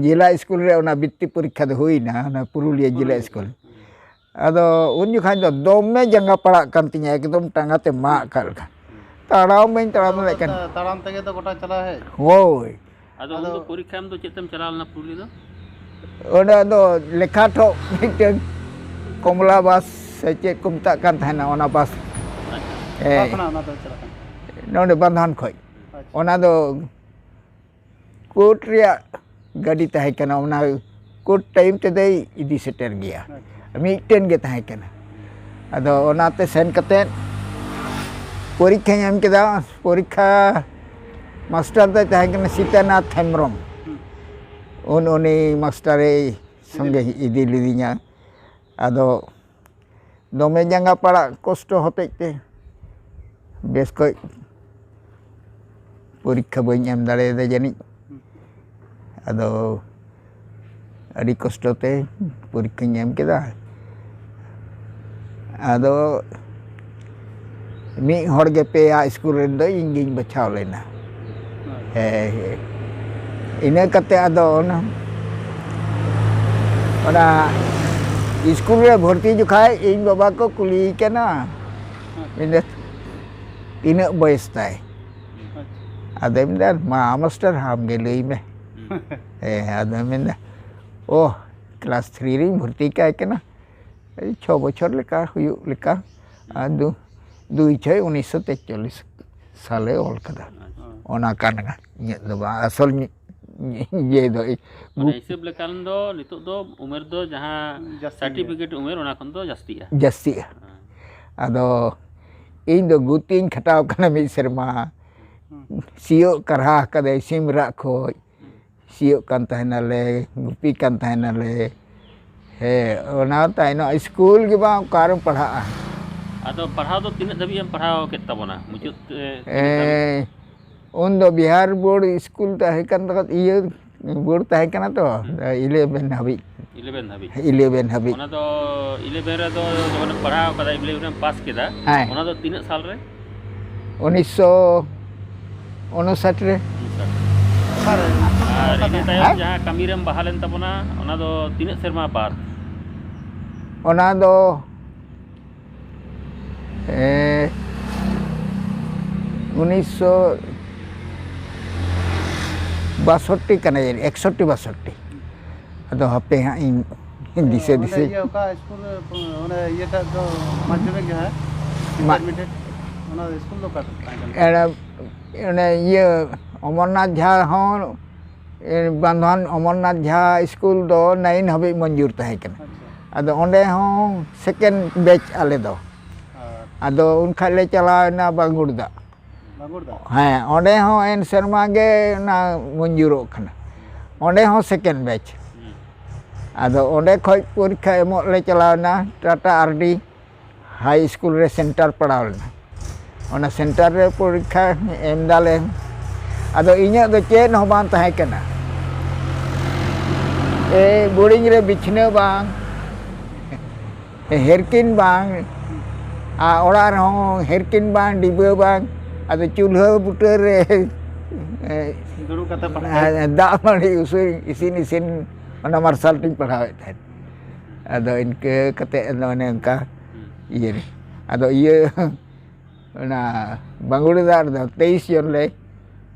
ᱡᱮᱞᱟ ᱥᱠᱩᱞ ᱨᱮ ᱚᱱᱟ ᱵᱨᱤᱛᱛᱤ ᱯᱚᱨᱤᱠᱠᱷᱟ ᱫᱚ ᱦᱩᱭᱱᱟ, ᱚᱱᱟ ᱯᱩᱨᱩᱞᱤᱭᱟᱹ ᱡᱮᱞᱟ ᱯᱩᱨᱩᱞᱤᱭᱟᱹ ᱥᱠᱩᱞ᱾ ᱟᱫᱚ ᱩᱱ ᱡᱚᱠᱷᱟᱱ ᱫᱚ ᱫᱚᱢᱮ ᱡᱟᱸᱜᱟ ᱯᱟᱲᱟᱜ ᱠᱟᱱ ᱛᱤᱧᱟ, ᱮᱠᱫᱚᱢ ᱴᱟᱸᱜᱟ ᱛᱮ ᱢᱟᱜ ᱟᱠᱟᱫ ᱞᱮᱠᱟ᱾ ᱛᱟᱲᱟᱢ ᱵᱟᱹᱧ ᱛᱟᱲᱟᱢ ᱫᱟᱲᱮᱭᱟᱜ ᱠᱟᱱᱟ᱾ ᱛᱟᱲᱟᱢ ᱛᱮᱜᱮ ᱛᱚ ᱜᱚᱴᱟ ᱪᱟᱞᱟᱣ ᱦᱮᱡ᱾ ᱦᱳᱭ᱾ ᱟᱫᱚ ᱩᱱ ᱫᱚ ᱟᱫᱚ ᱯᱚᱨᱤᱠᱠᱷᱟ ᱮᱢ ᱫᱚ ᱪᱮᱫ ᱛᱮᱢ ᱪᱟᱞᱟᱣ ᱞᱮᱱᱟ ᱯᱩᱨᱩᱞᱤᱭᱟᱹ ᱫᱚ? ᱚᱸᱰᱮ ᱫᱚ ᱞᱮᱠᱷᱟ ᱴᱷᱚᱠ ᱢᱤᱫᱴᱮᱱ ᱠᱚᱢᱞᱟ ᱵᱟᱥ ᱥᱮ ᱪᱮᱫ ᱠᱚ ᱢᱮᱛᱟᱜ ᱠᱟᱱ ᱛᱟᱦᱮᱱᱟ, ᱚᱱᱟ ᱵᱟᱥ᱾ ᱟᱪᱪᱷᱟ᱾ ᱦᱮᱸ᱾ ᱚᱠᱟ ᱠᱷᱚᱱᱟᱜ ᱚᱱᱟ ᱫᱚ ᱪᱟᱞᱟᱜ ᱠᱟᱱᱟ? ᱱᱚᱰᱮ ᱵᱟᱱᱫᱷᱟᱱ ᱠᱷᱚᱡ᱾ ᱟᱪᱪᱷᱟ᱾ ᱚᱱᱟ ᱫᱚ ᱠᱳᱨᱴ ᱨᱮᱭᱟᱜ ᱜᱟᱹᱰᱤ ᱛᱟᱦᱮᱸ ᱠᱟᱱᱟ, ᱚᱱᱟ ᱠᱳᱨᱴ ᱴᱟᱭᱤᱢ ᱛᱮᱫᱚᱭ ᱤᱫᱤ ᱥᱮᱴᱮᱨ ᱜᱮᱭᱟ᱾ ᱟᱪᱪᱷᱟ᱾ ᱢᱤᱫᱴᱮᱱ ᱜᱮ ᱛᱟᱦᱮᱸ ᱠᱟᱱᱟ᱾ ᱟᱫᱚ ᱚᱱᱟᱛᱮ ᱥᱮᱱ ᱠᱟᱛᱮᱫ ᱯᱚᱨᱤᱠᱠᱷᱟᱧ ᱮᱢ ᱠᱮᱫᱟ᱾ ᱯᱚᱨᱤᱠᱠᱷᱟ ᱢᱟᱥᱴᱟᱨ ᱫᱚᱭ ᱛᱟᱦᱮᱸ ᱠᱟᱱᱟ ᱥᱤᱛᱟᱱᱟᱛᱷ ᱦᱮᱢᱵᱨᱚᱢ᱾ ᱦᱩᱸ᱾ ᱩᱱ ᱩᱱᱤ ᱢᱟᱥᱴᱟᱨᱮ ᱥᱚᱸᱜᱮ ᱤᱫᱤ ᱞᱤᱫᱤᱧᱟ᱾ ᱟᱫᱚ ᱫᱚᱢᱮ ᱡᱟᱸᱜᱟ ᱯᱟᱲᱟᱜ ᱠᱚᱥᱴᱚ ᱦᱚᱛᱮᱡ ᱛᱮ ᱵᱮᱥ ᱠᱚᱡ ᱯᱚᱨᱤᱠᱠᱷᱟ ᱵᱟᱹᱧ ᱮᱢ ᱫᱟᱲᱮᱭᱟᱫᱟ ᱡᱟᱹᱱᱤᱡ᱾ ᱟᱫᱚ ᱟᱹᱰᱤ ᱠᱚᱥᱴᱚ ᱛᱮ ᱯᱚᱨᱤᱠᱠᱷᱟᱧ ᱮᱢ ᱠᱮᱫᱟ᱾ ᱟᱫᱚ ᱢᱤᱫ ᱦᱚᱲ ᱜᱮ ᱯᱮᱭᱟ ᱥᱠᱩᱞ ᱨᱮᱱ ᱫᱚ ᱤᱧ ᱜᱤᱧ ᱵᱟᱪᱷᱟᱣ ᱞᱮᱱᱟ᱾ ᱦᱮᱸ, ᱦᱮᱸ᱾ ᱤᱱᱟᱹ ᱠᱟᱛᱮ ᱟᱫᱚ ᱚᱱᱟ ᱚᱱᱟ ᱥᱠᱩᱞ ᱨᱮ ᱵᱷᱚᱨᱛᱤ ᱡᱚᱠᱷᱟᱡ ᱤᱧ ᱵᱟᱵᱟ ᱠᱚ ᱠᱩᱞᱤᱭᱮ ᱠᱟᱱᱟ, ᱢᱮᱱᱫᱟ, "ᱛᱤᱱᱟᱹᱜ ᱵᱚᱭᱮᱥ ᱛᱟᱭ?" ᱟᱫᱚᱭ ᱢᱮᱱᱫᱟ, "ᱢᱟ ᱢᱟᱥᱴᱟᱨ, ᱟᱢ ᱜᱮ ᱞᱟᱹᱭ ᱢᱮ᱾" ᱦᱮᱸ, ᱟᱫᱚᱭ ᱢᱮᱱᱫᱟ, "ᱳ, ᱠᱞᱟᱥ ᱛᱷᱨᱤ ᱨᱤᱧ ᱵᱷᱚᱨᱛᱤ ᱠᱟᱭ ᱠᱟᱱᱟ, ᱮᱭ ᱪᱷᱚ ᱵᱚᱪᱷᱚᱨ ᱞᱮᱠᱟ ᱦᱩᱭᱩᱜ ᱞᱮᱠᱟ, ᱟᱨ ᱫᱩ ᱫᱩᱭ ᱪᱷᱚᱭ ᱩᱱᱤᱥᱥᱚ ᱛᱮᱛᱪᱚᱞᱞᱤᱥ ᱥᱟᱞᱮ ᱚᱞ ᱠᱟᱫᱟ᱾" ᱟᱪᱪᱷᱟ᱾ ᱚᱱᱟ ᱠᱟᱱ ᱜᱮ ᱤᱧᱟᱹᱜ ᱫᱚ ᱵᱟᱝ, ᱟᱥᱚᱞ ᱤᱭᱟᱹ ᱫᱚ ᱢᱟᱱᱮ ᱦᱤᱥᱟᱹᱵ ᱞᱮᱠᱷᱟᱱ ᱫᱚ ᱱᱤᱛᱚᱜ ᱫᱚ ᱩᱢᱮᱨ ᱫᱚ ᱡᱟᱦᱟᱸ ᱡᱟᱹᱥᱛᱤ ᱜᱮ᱾ ᱥᱟᱨᱴᱤᱯᱷᱤᱠᱮᱴ ᱩᱢᱮᱨ, ᱚᱱᱟ ᱠᱷᱚᱱ ᱫᱚ ᱡᱟᱹᱥᱛᱤᱜᱼᱟ᱾ ᱡᱟᱹᱥᱛᱤᱜᱼᱟ᱾ ᱦᱮᱸ᱾ ᱟᱫᱚ ᱤᱧ ᱫᱚ ᱜᱩᱛᱤᱧ ᱠᱷᱟᱴᱟᱣ ᱠᱟᱱᱟ ᱢᱤᱫ ᱥᱮᱨᱢᱟ᱾ ᱦᱩᱸ᱾ ᱥᱤᱭᱳᱜ ᱠᱟᱨᱦᱟ ᱠᱟᱫᱟᱭ ᱥᱤᱢ ᱨᱟᱜ ᱠᱷᱚᱡ᱾ ᱦᱩᱸ᱾ ᱥᱤᱭᱳᱜ ᱠᱟᱱ ᱛᱟᱦᱮᱱᱟᱞᱮ, ᱜᱩᱯᱤ ᱠᱟᱱ ᱛᱟᱦᱮᱱᱟᱞᱮ᱾ ᱦᱮᱸ, ᱚᱱᱟ ᱛᱟᱭᱱᱚᱢ ᱥᱠᱩᱞ ᱜᱮ ᱵᱟᱝ, ᱚᱠᱟᱨᱮᱢ ᱯᱟᱲᱦᱟᱜᱼᱟ? ᱟᱫᱚ ᱯᱟᱲᱦᱟᱣ ᱫᱚ ᱛᱤᱱᱟᱹᱜ ᱫᱷᱟᱹᱵᱤᱡ ᱮᱢ ᱯᱟᱲᱦᱟᱣ ᱠᱮᱫ ᱛᱟᱵᱚᱱᱟ? ᱢᱩᱪᱟᱹᱫ, ᱮ, ᱛᱤᱱᱟᱹᱜ ᱫᱷᱟᱹᱵᱤᱡ? ᱮ, ᱩᱱ ᱫᱚ ᱵᱤᱦᱟᱨ ᱵᱳᱨᱰ ᱥᱠᱩᱞ ᱛᱟᱦᱮᱸ ᱠᱟᱱ ᱛᱟᱠᱚ, ᱤᱭᱟᱹ ᱵᱳᱨᱰ ᱛᱟᱦᱮᱸ ᱠᱟᱱᱟ ᱛᱚ, ᱦᱩᱸ᱾ ᱤᱞᱮᱵᱷᱮᱱ ᱦᱟᱹᱵᱤᱡ᱾ ᱤᱞᱮᱵᱷᱮᱱ ᱦᱟᱹᱵᱤᱡ? ᱤᱞᱮᱵᱷᱮᱱ ᱦᱟᱹᱵᱤᱡ᱾ ᱚᱱᱟ ᱫᱚ ᱤᱞᱮᱵᱷᱮᱱ ᱨᱮᱫᱚ ᱡᱚᱠᱷᱚᱱᱮᱢ ᱯᱟᱲᱦᱟᱣ ᱠᱟᱫᱟ, ᱤᱞᱮᱵᱷᱮᱱ ᱨᱮᱢ ᱯᱟᱥ ᱠᱮᱫᱟ, ᱦᱮᱸ᱾ ᱚᱱᱟ ᱫᱚ ᱛᱤᱱᱟᱹᱜ ᱥᱟᱞ ᱨᱮ? ᱩᱱᱤᱥᱥᱚ ᱩᱱᱩᱥᱟᱴ ᱨᱮ᱾ ᱚᱠᱟᱨᱮ? ᱟᱨ ᱤᱱᱟᱹ ᱛᱟᱭᱚᱢ ᱦᱮᱸ? ᱡᱟᱦᱟᱸ ᱠᱟᱹᱢᱤ ᱨᱮᱢ ᱵᱟᱦᱟᱞ ᱮᱱ ᱛᱟᱵᱚᱱᱟ, ᱚᱱᱟ ᱫᱚ ᱛᱤᱱᱟᱹᱜ ᱥᱮᱨᱢᱟ ᱵᱟᱫ? ᱚᱱᱟ ᱫᱚ, ᱮ, ᱩᱱᱤᱥᱥᱚ ᱵᱟᱥᱚᱴᱴᱤ ᱠᱟᱱᱟ ᱡᱟᱹᱱᱤᱡ, ᱮᱠᱥᱚᱴᱴᱤ ᱵᱟᱥᱚᱴᱴᱤ᱾ ᱟᱫᱚ ᱦᱟᱯᱮ ᱦᱟᱸᱜ ᱤᱧ ᱫᱤᱥᱟᱹ ᱚᱸᱰᱮ ᱫᱤᱥᱟᱹ᱾ ᱤᱭᱟᱹ ᱚᱠᱟ ᱥᱠᱩᱞ ᱨᱮ, ᱚᱱᱮ ᱤᱭᱟᱹᱴᱟᱜ ᱫᱚ ᱢᱟᱫᱽᱫᱷᱚᱢᱤᱠ ᱡᱟᱦᱟᱸ ᱢᱟ- ᱤᱱᱴᱟᱨᱢᱤᱰᱤᱭᱮᱴ, ᱚᱱᱟ ᱥᱠᱩᱞ ᱫᱚ ᱚᱠᱟ ᱨᱮ ᱛᱟᱦᱮᱸ ᱠᱟᱱᱟ? ᱮᱲᱟ-, ᱚᱱᱮ ᱤᱭᱟᱹ ᱚᱢᱚᱨᱱᱟᱛᱷ ᱡᱷᱟ ᱦᱚᱸ, ᱮ, ᱵᱟᱱᱫᱷᱣᱟᱱ ᱚᱢᱚᱨᱱᱟᱛᱷ ᱡᱷᱟ ᱥᱠᱩᱞ ᱫᱚ ᱱᱟᱭᱤᱱ ᱦᱟᱹᱵᱤᱡ ᱢᱚᱧᱡᱩᱨ ᱛᱟᱦᱮᱸ ᱠᱟᱱᱟ᱾ ᱟᱪᱪᱷᱟ᱾ ᱟᱫᱚ ᱚᱸᱰᱮ ᱦᱚᱸ ᱥᱮᱠᱮᱱᱰ ᱵᱮᱪ ᱟᱞᱮ ᱫᱚ᱾ ᱟᱨ ᱟᱫᱚ ᱩᱱ ᱠᱷᱟᱡ ᱞᱮ ᱪᱟᱞᱟᱣ ᱮᱱᱟ ᱵᱟᱸᱜᱩᱲ ᱫᱟᱜ᱾ ᱵᱟᱸᱜᱩᱲ ᱫᱟᱜ? ᱦᱮᱸ, ᱚᱸᱰᱮ ᱦᱚᱸ ᱮᱱ ᱥᱮᱨᱢᱟ ᱜᱮ ᱚᱱᱟ ᱢᱚᱧᱡᱩᱨᱚᱜ ᱠᱟᱱᱟ᱾ ᱚᱸᱰᱮ ᱦᱚᱸ ᱥᱮᱠᱮᱱᱰ ᱵᱮᱪ᱾ ᱦᱩᱸ᱾ ᱟᱫᱚ ᱚᱸᱰᱮ ᱠᱷᱚᱡ ᱯᱚᱨᱤᱠᱠᱷᱟ ᱮᱢᱚᱜ ᱞᱮ ᱪᱟᱞᱟᱣ ᱮᱱᱟ ᱴᱟᱴᱟ ᱟᱨ ᱰᱤ ᱦᱟᱭ ᱥᱠᱩᱞ ᱨᱮ ᱥᱮᱱᱴᱟᱨ ᱯᱟᱲᱟᱣ ᱞᱮᱱᱟ᱾ ᱚᱱᱟ ᱥᱮᱱᱴᱟᱨ ᱨᱮ ᱯᱚᱨᱤᱠᱠᱷᱟ ᱮᱢ ᱫᱟᱞᱮ᱾ ᱟᱫᱚ ᱤᱧᱟᱹᱜ ᱫᱚ ᱪᱮᱫ ᱦᱚᱸ ᱵᱟᱝ ᱛᱟᱦᱮᱸ ᱠᱟᱱᱟ᱾ ᱮ, ᱵᱳᱨᱰᱤᱝ ᱨᱮ ᱵᱤᱪᱷᱱᱟᱹ ᱵᱟᱝ, ᱦᱮᱨᱠᱤᱱ ᱵᱟᱝ, ᱟᱨ ᱚᱲᱟᱜ ᱨᱮᱦᱚᱸ ᱦᱮᱨᱠᱤᱱ ᱵᱟᱝ, ᱰᱤᱵᱟᱹ ᱵᱟᱝ, ᱟᱫᱚ ᱪᱩᱞᱦᱟᱹ ᱵᱩᱴᱟᱹ ᱨᱮ, ᱮ, ᱫᱩᱲᱩᱵ ᱠᱟᱛᱮ ᱯᱟᱲᱦᱟᱜ᱾ ᱫᱟᱜ ᱢᱟᱹᱰᱤ ᱩᱥᱩ ᱤᱥᱤᱱ ᱤᱥᱤᱱ ᱚᱱᱟ ᱢᱟᱨᱥᱟᱞ ᱨᱤᱧ ᱯᱟᱲᱦᱟᱣᱮᱫ ᱛᱟᱦᱮᱸᱫ᱾ ᱟᱫᱚ ᱤᱱᱠᱟᱹ ᱠᱟᱛᱮ ᱟᱫᱚ ᱚᱱᱮ ᱚᱱᱠᱟ ᱤᱭᱟᱹ ᱨᱮ, ᱟᱫᱚ ᱤᱭᱟᱹ ᱚᱱᱟ ᱵᱟᱸᱜᱩᱲᱤ ᱫᱟᱜ ᱨᱮᱫᱚ ᱛᱮᱭᱤᱥ ᱡᱚᱱ ᱞᱮ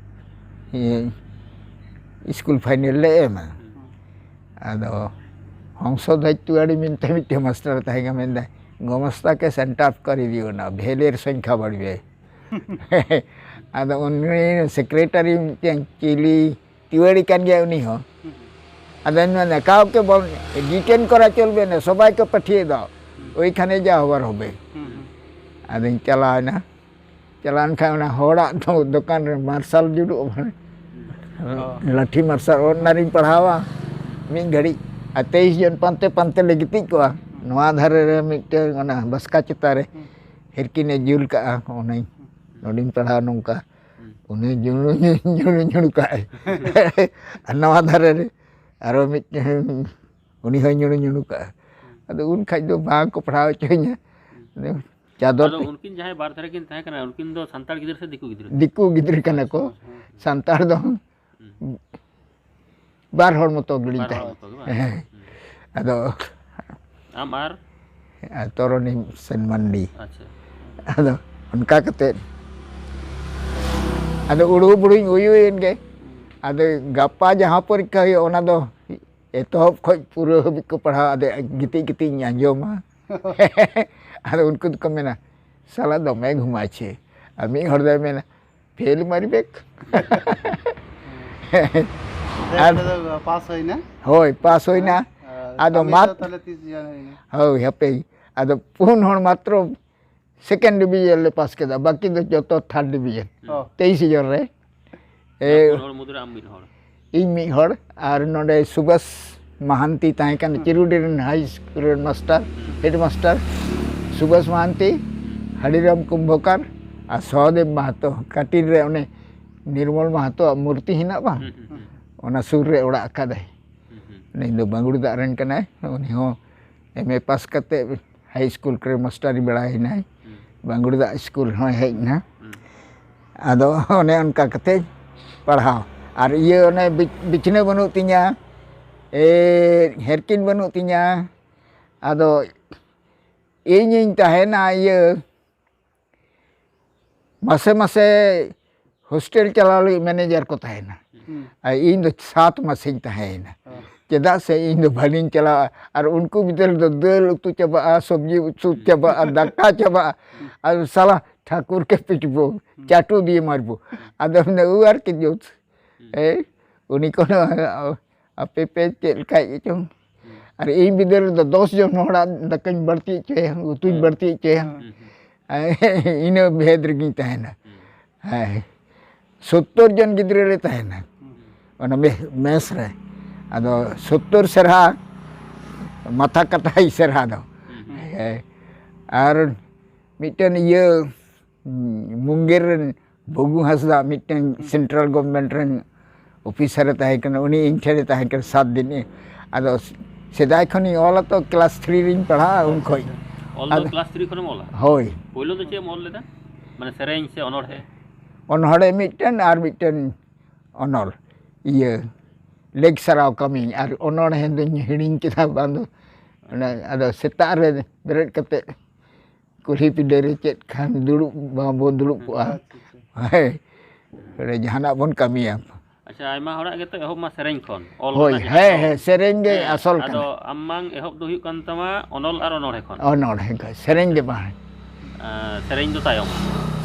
ᱤᱭᱟᱹ ᱥᱠᱩᱞ ᱯᱷᱟᱭᱱᱮᱞ ᱞᱮ ᱮᱢᱟ᱾ ᱟᱫᱚ ᱦᱚᱝᱥᱚ ᱫᱷᱚᱡᱽ ᱛᱩᱣᱟᱲᱤ ᱢᱮᱱᱛᱮ ᱢᱤᱫᱴᱮᱱ ᱢᱟᱥᱴᱟᱨ ᱛᱟᱦᱮᱸ ᱠᱟᱱᱟ, ᱢᱮᱱᱫᱟᱭ, "ᱜᱚᱢᱚᱥᱛᱟ ᱠᱮ ᱥᱮᱱᱴᱟᱨ ᱠᱟᱨᱤ ᱫᱤᱭᱳ ᱱᱟ, ᱵᱷᱮᱞᱮᱨ ᱥᱚᱝᱠᱷᱟ ᱵᱟᱲᱤᱵᱮ᱾" ᱟᱫᱚ ᱩᱱᱤ ᱥᱮᱠᱨᱮᱴᱟᱨᱤ ᱢᱤᱫᱴᱮᱱ ᱪᱤᱞᱤ ᱛᱤᱣᱟᱲᱤ ᱠᱟᱱ ᱜᱮᱭᱟ ᱩᱱᱤ ᱦᱚᱸ᱾ ᱟᱫᱚᱧ ᱢᱮᱱᱫᱟ, "ᱠᱟᱣ ᱠᱮ ᱵᱚᱞ ᱰᱤᱴᱮᱱ ᱠᱚᱨᱟ ᱪᱚᱞᱵᱮ ᱱᱟ, ᱥᱚᱵᱟᱭ ᱠᱚ ᱯᱟᱹᱴᱷᱤᱭᱮ ᱫᱚ, ᱳᱭᱠᱷᱟᱱᱮ ᱡᱟ ᱦᱚᱵᱟᱨ ᱦᱚᱵᱮ᱾" ᱟᱫᱚᱧ ᱪᱟᱞᱟᱣᱮᱱᱟ᱾ ᱪᱟᱞᱟᱣᱮᱱ ᱠᱷᱟᱱ ᱚᱱᱟ ᱦᱚᱲᱟᱜ ᱫᱚ-, ᱫᱚᱠᱟᱱ ᱨᱮ ᱢᱟᱨᱥᱟᱞ ᱡᱩᱞᱩᱜᱼᱟ, ᱢᱟᱱᱮ ᱞᱟᱴᱷᱤ ᱢᱟᱨᱥᱟᱞ, ᱚᱱᱟ ᱨᱤᱧ ᱯᱟᱲᱦᱟᱣᱟ ᱢᱤᱫ ᱜᱷᱟᱹᱲᱤᱡ᱾ ᱟᱨ ᱛᱮᱭᱤᱥ ᱡᱚᱱ ᱯᱟᱱᱛᱮ ᱯᱟᱱᱛᱮ ᱞᱮ ᱜᱤᱛᱤᱡ ᱠᱚᱜᱼᱟ᱾ ᱱᱚᱣᱟ ᱫᱷᱟᱨᱮ ᱨᱮ ᱢᱤᱫᱴᱮᱱ ᱚᱱᱟ ᱵᱟᱥᱠᱟ ᱪᱮᱛᱟᱱ ᱨᱮ ᱦᱤᱨᱠᱤᱱᱮ ᱡᱩᱞ ᱠᱟᱜᱼᱟ, ᱚᱱᱟᱧ ᱱᱚᱰᱮᱧ ᱯᱟᱲᱦᱟᱣ ᱱᱚᱝᱠᱟ᱾ ᱩᱱᱤ ᱡᱩᱲᱩ ᱧᱩᱲᱩ ᱧᱩᱲᱩ ᱠᱟᱜᱼᱟᱭ᱾ ᱟᱨ ᱱᱚᱣᱟ ᱫᱷᱟᱨᱮ ᱨᱮ ᱟᱨᱚ ᱢᱤᱫᱴᱮᱱ, ᱩᱱᱤ ᱦᱚᱸᱭ ᱧᱩᱲᱩ ᱧᱩᱲᱩ ᱠᱟᱜᱼᱟ᱾ ᱟᱫᱚ ᱩᱱ ᱠᱷᱟᱡ ᱫᱚ ᱵᱟᱝ ᱠᱚ ᱯᱟᱲᱦᱟᱣ ᱦᱚᱪᱚᱧᱟ᱾ ᱟᱫᱚ ᱪᱟᱫᱚᱨ ᱟᱫᱚ ᱛᱮ ᱩᱱᱠᱤᱱ ᱡᱟᱦᱟᱸᱭ ᱵᱟᱨ ᱫᱷᱟᱨᱮ ᱠᱤᱱ ᱛᱟᱦᱮᱸ ᱠᱟᱱᱟ, ᱩᱱᱠᱤᱱ ᱫᱚ ᱥᱟᱱᱛᱟᱲ ᱜᱤᱫᱽᱨᱟᱹ ᱥᱮ ᱫᱤᱠᱩ ᱜᱤᱫᱽᱨᱟᱹ? ᱫᱤᱠᱩ ᱜᱤᱫᱽᱨᱟᱹ ᱠᱟᱱᱟ ᱠᱚ᱾ ᱦᱮᱸ, ᱦᱮᱸ᱾ ᱥᱟᱱᱛᱟᱲ ᱫᱚ ᱦᱩᱸ᱾ ᱵᱟᱨ ᱦᱚᱲ ᱢᱚᱛᱚ ᱜᱮᱞᱤᱧ ᱵᱟᱨ ᱦᱚᱲ ᱛᱟᱦᱮᱸ᱾ ᱢᱚᱛᱚ ᱜᱮ ᱵᱟᱝ? ᱦᱮᱸ᱾ ᱦᱩᱸ᱾ ᱟᱫᱚ ᱟᱢ ᱟᱨ? ᱟᱨ ᱛᱚᱨᱚᱱᱤ ᱥᱮᱱ ᱢᱟᱱᱰᱤ᱾ ᱟᱪᱪᱷᱟ᱾ ᱟᱫᱚ ᱚᱱᱠᱟ ᱠᱟᱛᱮᱫ ᱟᱫᱚ ᱩᱲᱩ ᱵᱩᱲᱩᱧ ᱩᱭᱩᱭᱮᱱ ᱜᱮ᱾ ᱦᱩᱸ᱾ ᱟᱫᱚ ᱜᱟᱯᱟ ᱡᱟᱦᱟᱸ ᱯᱚᱨᱤᱠᱠᱷᱟ ᱦᱩᱭᱩᱜᱼᱟ, ᱚᱱᱟ ᱫᱚ ᱮᱛᱚᱦᱚᱵ ᱠᱷᱚᱡ ᱯᱩᱨᱟᱹ ᱦᱟᱹᱵᱤᱡ ᱠᱚ ᱯᱟᱲᱦᱟᱣ, ᱟᱫᱚ ᱜᱤᱛᱤᱡ ᱜᱤᱛᱤᱡ ᱤᱧ ᱟᱸᱡᱚᱢᱟ᱾ ᱟᱫᱚ ᱩᱱᱠᱩ ᱫᱚᱠᱚ ᱢᱮᱱᱟ, "ᱥᱟᱞᱟ ᱫᱚᱢᱮ ᱜᱷᱩᱢᱟᱪᱷᱮ", ᱟᱨ ᱢᱤᱫ ᱦᱚᱲ ᱫᱚᱭ ᱢᱮᱱᱟ, "ᱯᱷᱮᱞ ᱢᱟᱨᱤ ᱵᱮᱠ᱾" ᱟᱨ ᱚᱸᱰᱮ ᱫᱚ ᱯᱟᱥ ᱦᱩᱭᱱᱟ? ᱦᱳᱭ, ᱯᱟᱥ ᱦᱩᱭᱱᱟ᱾ ᱟᱨ ᱟᱫᱚ ᱠᱟᱹᱢᱤ ᱢᱟᱛ-, ᱫᱚ ᱛᱟᱦᱞᱮ ᱛᱤᱥ ᱡᱚᱭᱮᱱ ᱦᱩᱭᱱᱟ? ᱦᱳᱭ, ᱦᱟᱯᱮ, ᱟᱫᱚ ᱯᱩᱱ ᱦᱚᱲ ᱢᱟᱛᱨᱚ second division ᱞᱮ ᱯᱟᱥ ᱠᱮᱫᱟ, ᱵᱟᱹᱠᱤ ᱫᱚ ᱡᱚᱛᱚ third division᱾ ᱚ᱾ ᱛᱮᱭᱤᱥ ᱡᱚᱱ ᱨᱮ᱾ ᱮ, ᱯᱩᱱ ᱦᱚᱲ ᱢᱩᱫᱽᱨᱮ ᱟᱢ ᱢᱤᱫ ᱦᱚᱲ? ᱤᱧ ᱢᱤᱫ ᱦᱚᱲ, ᱟᱨ ᱱᱚᱰᱮ ᱥᱩᱵᱟᱥ ᱢᱟᱦᱟᱱᱛᱤ ᱛᱟᱦᱮᱸ ᱠᱟᱱᱟ, ᱦᱩᱸ᱾ ᱪᱤᱨᱩᱰᱤ ᱨᱮᱱ high school ᱨᱮᱱ ᱢᱟᱥᱴᱟᱨ, ᱦᱩᱸ᱾ head master ᱥᱩᱵᱟᱥ ᱢᱟᱦᱟᱱᱛᱤ, ᱦᱩᱸ᱾ ᱦᱟᱲᱤᱨᱟᱢ ᱠᱩᱢᱵᱷᱚᱠᱟᱨ ᱟᱨ ᱥᱚᱦᱚᱫᱮᱵ ᱢᱟᱦᱟᱛᱚ, ᱠᱟᱹᱴᱤᱡ ᱨᱮ ᱚᱱᱮ ᱱᱤᱨᱢᱚᱞ ᱢᱟᱦᱟᱛᱚᱣᱟᱜ ᱢᱩᱨᱛᱤ ᱦᱮᱱᱟᱜ ᱵᱟᱝ? ᱦᱩᱸ, ᱦᱩᱸ, ᱦᱩᱸ᱾ ᱚᱱᱟ ᱥᱩᱨ ᱨᱮ ᱚᱲᱟᱜ ᱟᱠᱟᱫᱟᱭ᱾ ᱦᱩᱸ, ᱦᱩᱸ᱾ ᱩᱱᱤ ᱫᱚ ᱵᱟᱸᱜᱩᱲ ᱫᱟᱜ ᱨᱮᱱ ᱠᱟᱱᱟᱭ᱾ ᱩᱱᱤ ᱦᱚᱸ M A ᱯᱟᱥ ᱠᱟᱛᱮ high school ᱠᱚᱨᱮ ᱢᱟᱥᱴᱟᱨᱤ ᱵᱟᱲᱟᱭᱮᱱᱟᱭ᱾ ᱦᱩᱸ᱾ ᱵᱟᱸᱜᱩᱲ ᱫᱟᱜ ᱥᱠᱩᱞ ᱦᱚᱸᱭ ᱦᱮᱡ ᱮᱱᱟ᱾ ᱦᱩᱸ᱾ ᱟᱫᱚ ᱚᱱᱮ ᱚᱱᱠᱟ ᱠᱟᱛᱮ ᱯᱟᱲᱦᱟᱣ᱾ ᱟᱨ ᱤᱭᱟᱹ ᱚᱱᱮ ᱵᱤᱪ-, ᱵᱤᱪᱷᱱᱟᱹ ᱵᱟᱹᱱᱩᱜ ᱛᱤᱧᱟ᱾ ᱮ, ᱦᱮᱨᱠᱤᱱ ᱵᱟᱹᱱᱩᱜ ᱛᱤᱧᱟ᱾ ᱟᱫᱚ ᱤᱧᱤᱧ ᱛᱟᱦᱮᱱᱟ ᱤᱭᱟᱹ, ᱢᱟᱥᱮ ᱢᱟᱥᱮ ᱦᱳᱥᱴᱮᱞ ᱪᱟᱞᱟᱣ ᱞᱟᱹᱜᱤᱫ ᱢᱮᱱᱮᱡᱟᱨ ᱠᱚ ᱛᱟᱦᱮᱱᱟ᱾ ᱦᱩᱸ᱾ ᱟᱨ ᱤᱧ ᱫᱚ ᱥᱟᱛ ᱢᱟᱥᱮᱧ ᱛᱟᱦᱮᱸᱭᱮᱱᱟ᱾ ᱦᱚᱸ᱾ ᱪᱮᱫᱟᱜ ᱥᱮ ᱤᱧ ᱫᱚ ᱵᱟᱹᱞᱤᱧ ᱪᱟᱞᱟᱜᱼᱟ᱾ ᱟᱨ ᱩᱱᱠᱩ ᱵᱤᱫᱟᱹᱞ ᱫᱚ ᱫᱟᱹᱞ ᱩᱛᱩ ᱪᱟᱵᱟᱜᱼᱟ, ᱥᱚᱵᱽᱡᱤ ᱩᱛᱩ ᱪᱟᱵᱟᱜᱼᱟ, ᱫᱟᱠᱟ ᱪᱟᱵᱟᱜᱼᱟ᱾ ᱟᱨ ᱥᱟᱞᱟ ᱴᱷᱟᱹᱠᱩᱨ ᱠᱮ ᱯᱤᱴᱵᱚ, ᱦᱩᱸ᱾ ᱪᱟᱴᱩ ᱫᱤᱭᱮ ᱢᱟᱨᱵᱚ᱾ ᱦᱩᱸ᱾ ᱟᱫᱚ ᱢᱮᱱᱫᱟ, "ᱳ ᱟᱨ ᱠᱤ ᱡᱩᱛ?" ᱦᱩᱸ᱾ ᱮᱭ, ᱩᱱᱤ ᱠᱚᱱᱚ ᱟᱯᱮ ᱯᱮ ᱪᱮᱫ ᱞᱮᱠᱟᱭᱮᱫ ᱪᱚᱝ᱾ ᱦᱩᱸ᱾ ᱟᱨ ᱤᱧ ᱵᱤᱫᱟᱹᱞ ᱨᱮᱫᱚ ᱫᱚᱥ ᱡᱚᱱ ᱦᱚᱲᱟᱜ ᱫᱟᱠᱟᱧ ᱵᱟᱹᱲᱛᱤ ᱦᱚᱪᱚᱭᱟ, ᱩᱛᱩᱧ ᱦᱩᱸ᱾ ᱵᱟᱹᱲᱛᱤ ᱦᱚᱪᱚᱭᱟ᱾ ᱦᱩᱸ, ᱦᱩᱸ᱾ ᱤᱱᱟᱹ ᱵᱷᱮᱫ ᱨᱮᱜᱤᱧ ᱛᱟᱦᱮᱱᱟ᱾ ᱦᱩᱸ᱾ ᱦᱮᱸ᱾ ᱥᱳᱛᱛᱳᱨ ᱡᱚᱱ ᱜᱤᱫᱽᱨᱟᱹ ᱞᱮ ᱛᱟᱦᱮᱱᱟ᱾ ᱦᱩᱸ᱾ ᱚᱱᱟ ᱢᱮ-, ᱢᱮᱥ ᱨᱮ᱾ ᱟᱫᱚ ᱥᱳᱛᱛᱳᱨ ᱥᱮᱨᱦᱟ, ᱢᱟᱛᱷᱟ ᱠᱟᱴᱟᱭ ᱥᱮᱨᱦᱟ ᱫᱚ᱾ ᱦᱩᱸ, ᱦᱩᱸ᱾ ᱦᱮᱸ᱾ ᱟᱨ ᱢᱤᱫᱴᱮᱱ ᱤᱭᱟᱹ, ᱢᱩᱝᱜᱮᱨ ᱨᱮᱱ ᱵᱷᱚᱜᱩ ᱦᱟᱸᱥᱫᱟ ᱢᱤᱫᱴᱮᱱ ᱦᱩᱸ᱾ ᱥᱮᱱᱴᱨᱟᱞ ᱜᱚᱵᱷᱢᱮᱱᱴ ᱨᱮᱱ ᱚᱯᱷᱤᱥᱟᱨᱮ ᱛᱟᱦᱮᱸ ᱠᱟᱱᱟ, ᱩᱱᱤ ᱤᱧ ᱴᱷᱮᱱᱮ ᱛᱟᱦᱮᱸ ᱠᱟᱱᱟ ᱥᱟᱛ ᱫᱤᱱ᱾ ᱟᱫᱚ ᱥᱮᱫᱟᱭ ᱠᱷᱚᱱᱤᱧ ᱚᱞᱟ ᱛᱚ, ᱠᱞᱟᱥ ᱛᱷᱨᱤ ᱨᱤᱧ ᱯᱟᱲᱦᱟᱜᱼᱟ ᱩᱱ ᱠᱷᱚᱱ᱾ ᱚᱞ ᱫᱚ ᱟᱫᱚ ᱠᱞᱟᱥ ᱛᱷᱨᱤ ᱠᱷᱚᱱᱮᱢ ᱚᱞᱟ? ᱦᱳᱭ᱾ ᱯᱳᱭᱞᱳ ᱫᱚ ᱪᱮᱫ ᱮᱢ ᱚᱞ ᱞᱮᱫᱟ? ᱢᱟᱱᱮ ᱥᱮᱨᱮᱧ ᱥᱮ ᱚᱱᱚᱬᱦᱮ? ᱚᱱᱚᱬᱦᱮ ᱢᱤᱫᱴᱮᱱ ᱟᱨ ᱢᱤᱫᱴᱮᱱ ᱚᱱᱚᱞ, ᱤᱭᱟᱹ, ᱞᱮᱠ ᱥᱟᱨᱟᱣ ᱠᱟᱹᱢᱤ, ᱟᱨ ᱚᱱᱚᱬᱦᱮ ᱫᱚᱧ ᱦᱤᱲᱤᱧ ᱠᱮᱫᱟ ᱵᱟᱝ ᱫᱚ᱾ ᱚᱱᱟ, ᱟᱫᱚ ᱥᱮᱛᱟᱜ ᱨᱮ ᱵᱮᱨᱮᱫ ᱠᱟᱛᱮ ᱠᱩᱞᱦᱤ ᱯᱤᱸᱰᱟᱹ ᱨᱮ ᱪᱮᱫ ᱠᱷᱟᱱ ᱫᱩᱲᱩᱵ ᱵᱟᱵᱚ ᱫᱩᱲᱩᱵ ᱠᱚᱜᱼᱟ᱾ ᱟᱪᱪᱷᱟ, ᱟᱪᱪᱷᱟ᱾ ᱦᱳᱭ᱾ ᱚᱸᱰᱮ ᱡᱟᱦᱟᱱᱟᱜ ᱵᱚᱱ ᱠᱟᱹᱢᱤᱭᱟ᱾ ᱟᱪᱪᱷᱟ, ᱟᱭᱢᱟ ᱦᱚᱲᱟᱜ ᱜᱮᱛᱚ ᱮᱦᱚᱵ ᱢᱟ ᱥᱮᱨᱮᱧ ᱠᱷᱚᱱ, ᱚᱞ ᱦᱳᱭ, ᱨᱮᱱᱟᱜ ᱡᱟᱦᱟᱸ ᱦᱮᱸ, ᱮᱦᱚᱵ᱾ ᱦᱮᱸ, ᱥᱮᱨᱮᱧ ᱜᱮ ᱦᱮᱸ, ᱟᱥᱚᱞ ᱟᱫᱚ ᱠᱟᱱᱟ᱾ ᱟᱢ ᱢᱟᱝ ᱮᱦᱚᱵ ᱫᱚ ᱦᱩᱭᱩᱜ ᱠᱟᱱ ᱛᱟᱢᱟ ᱚᱱᱚᱞ ᱟᱨ ᱚᱱᱚᱬᱦᱮ ᱠᱷᱚᱱ᱾ ᱚᱱᱚᱬᱦᱮ ᱠᱷᱚᱱ, ᱥᱮᱨᱮᱧ ᱫᱚ ᱵᱟᱝ᱾ ᱟᱸ, ᱥᱮᱨᱮᱧ ᱫᱚ ᱛᱟᱭᱚᱢ᱾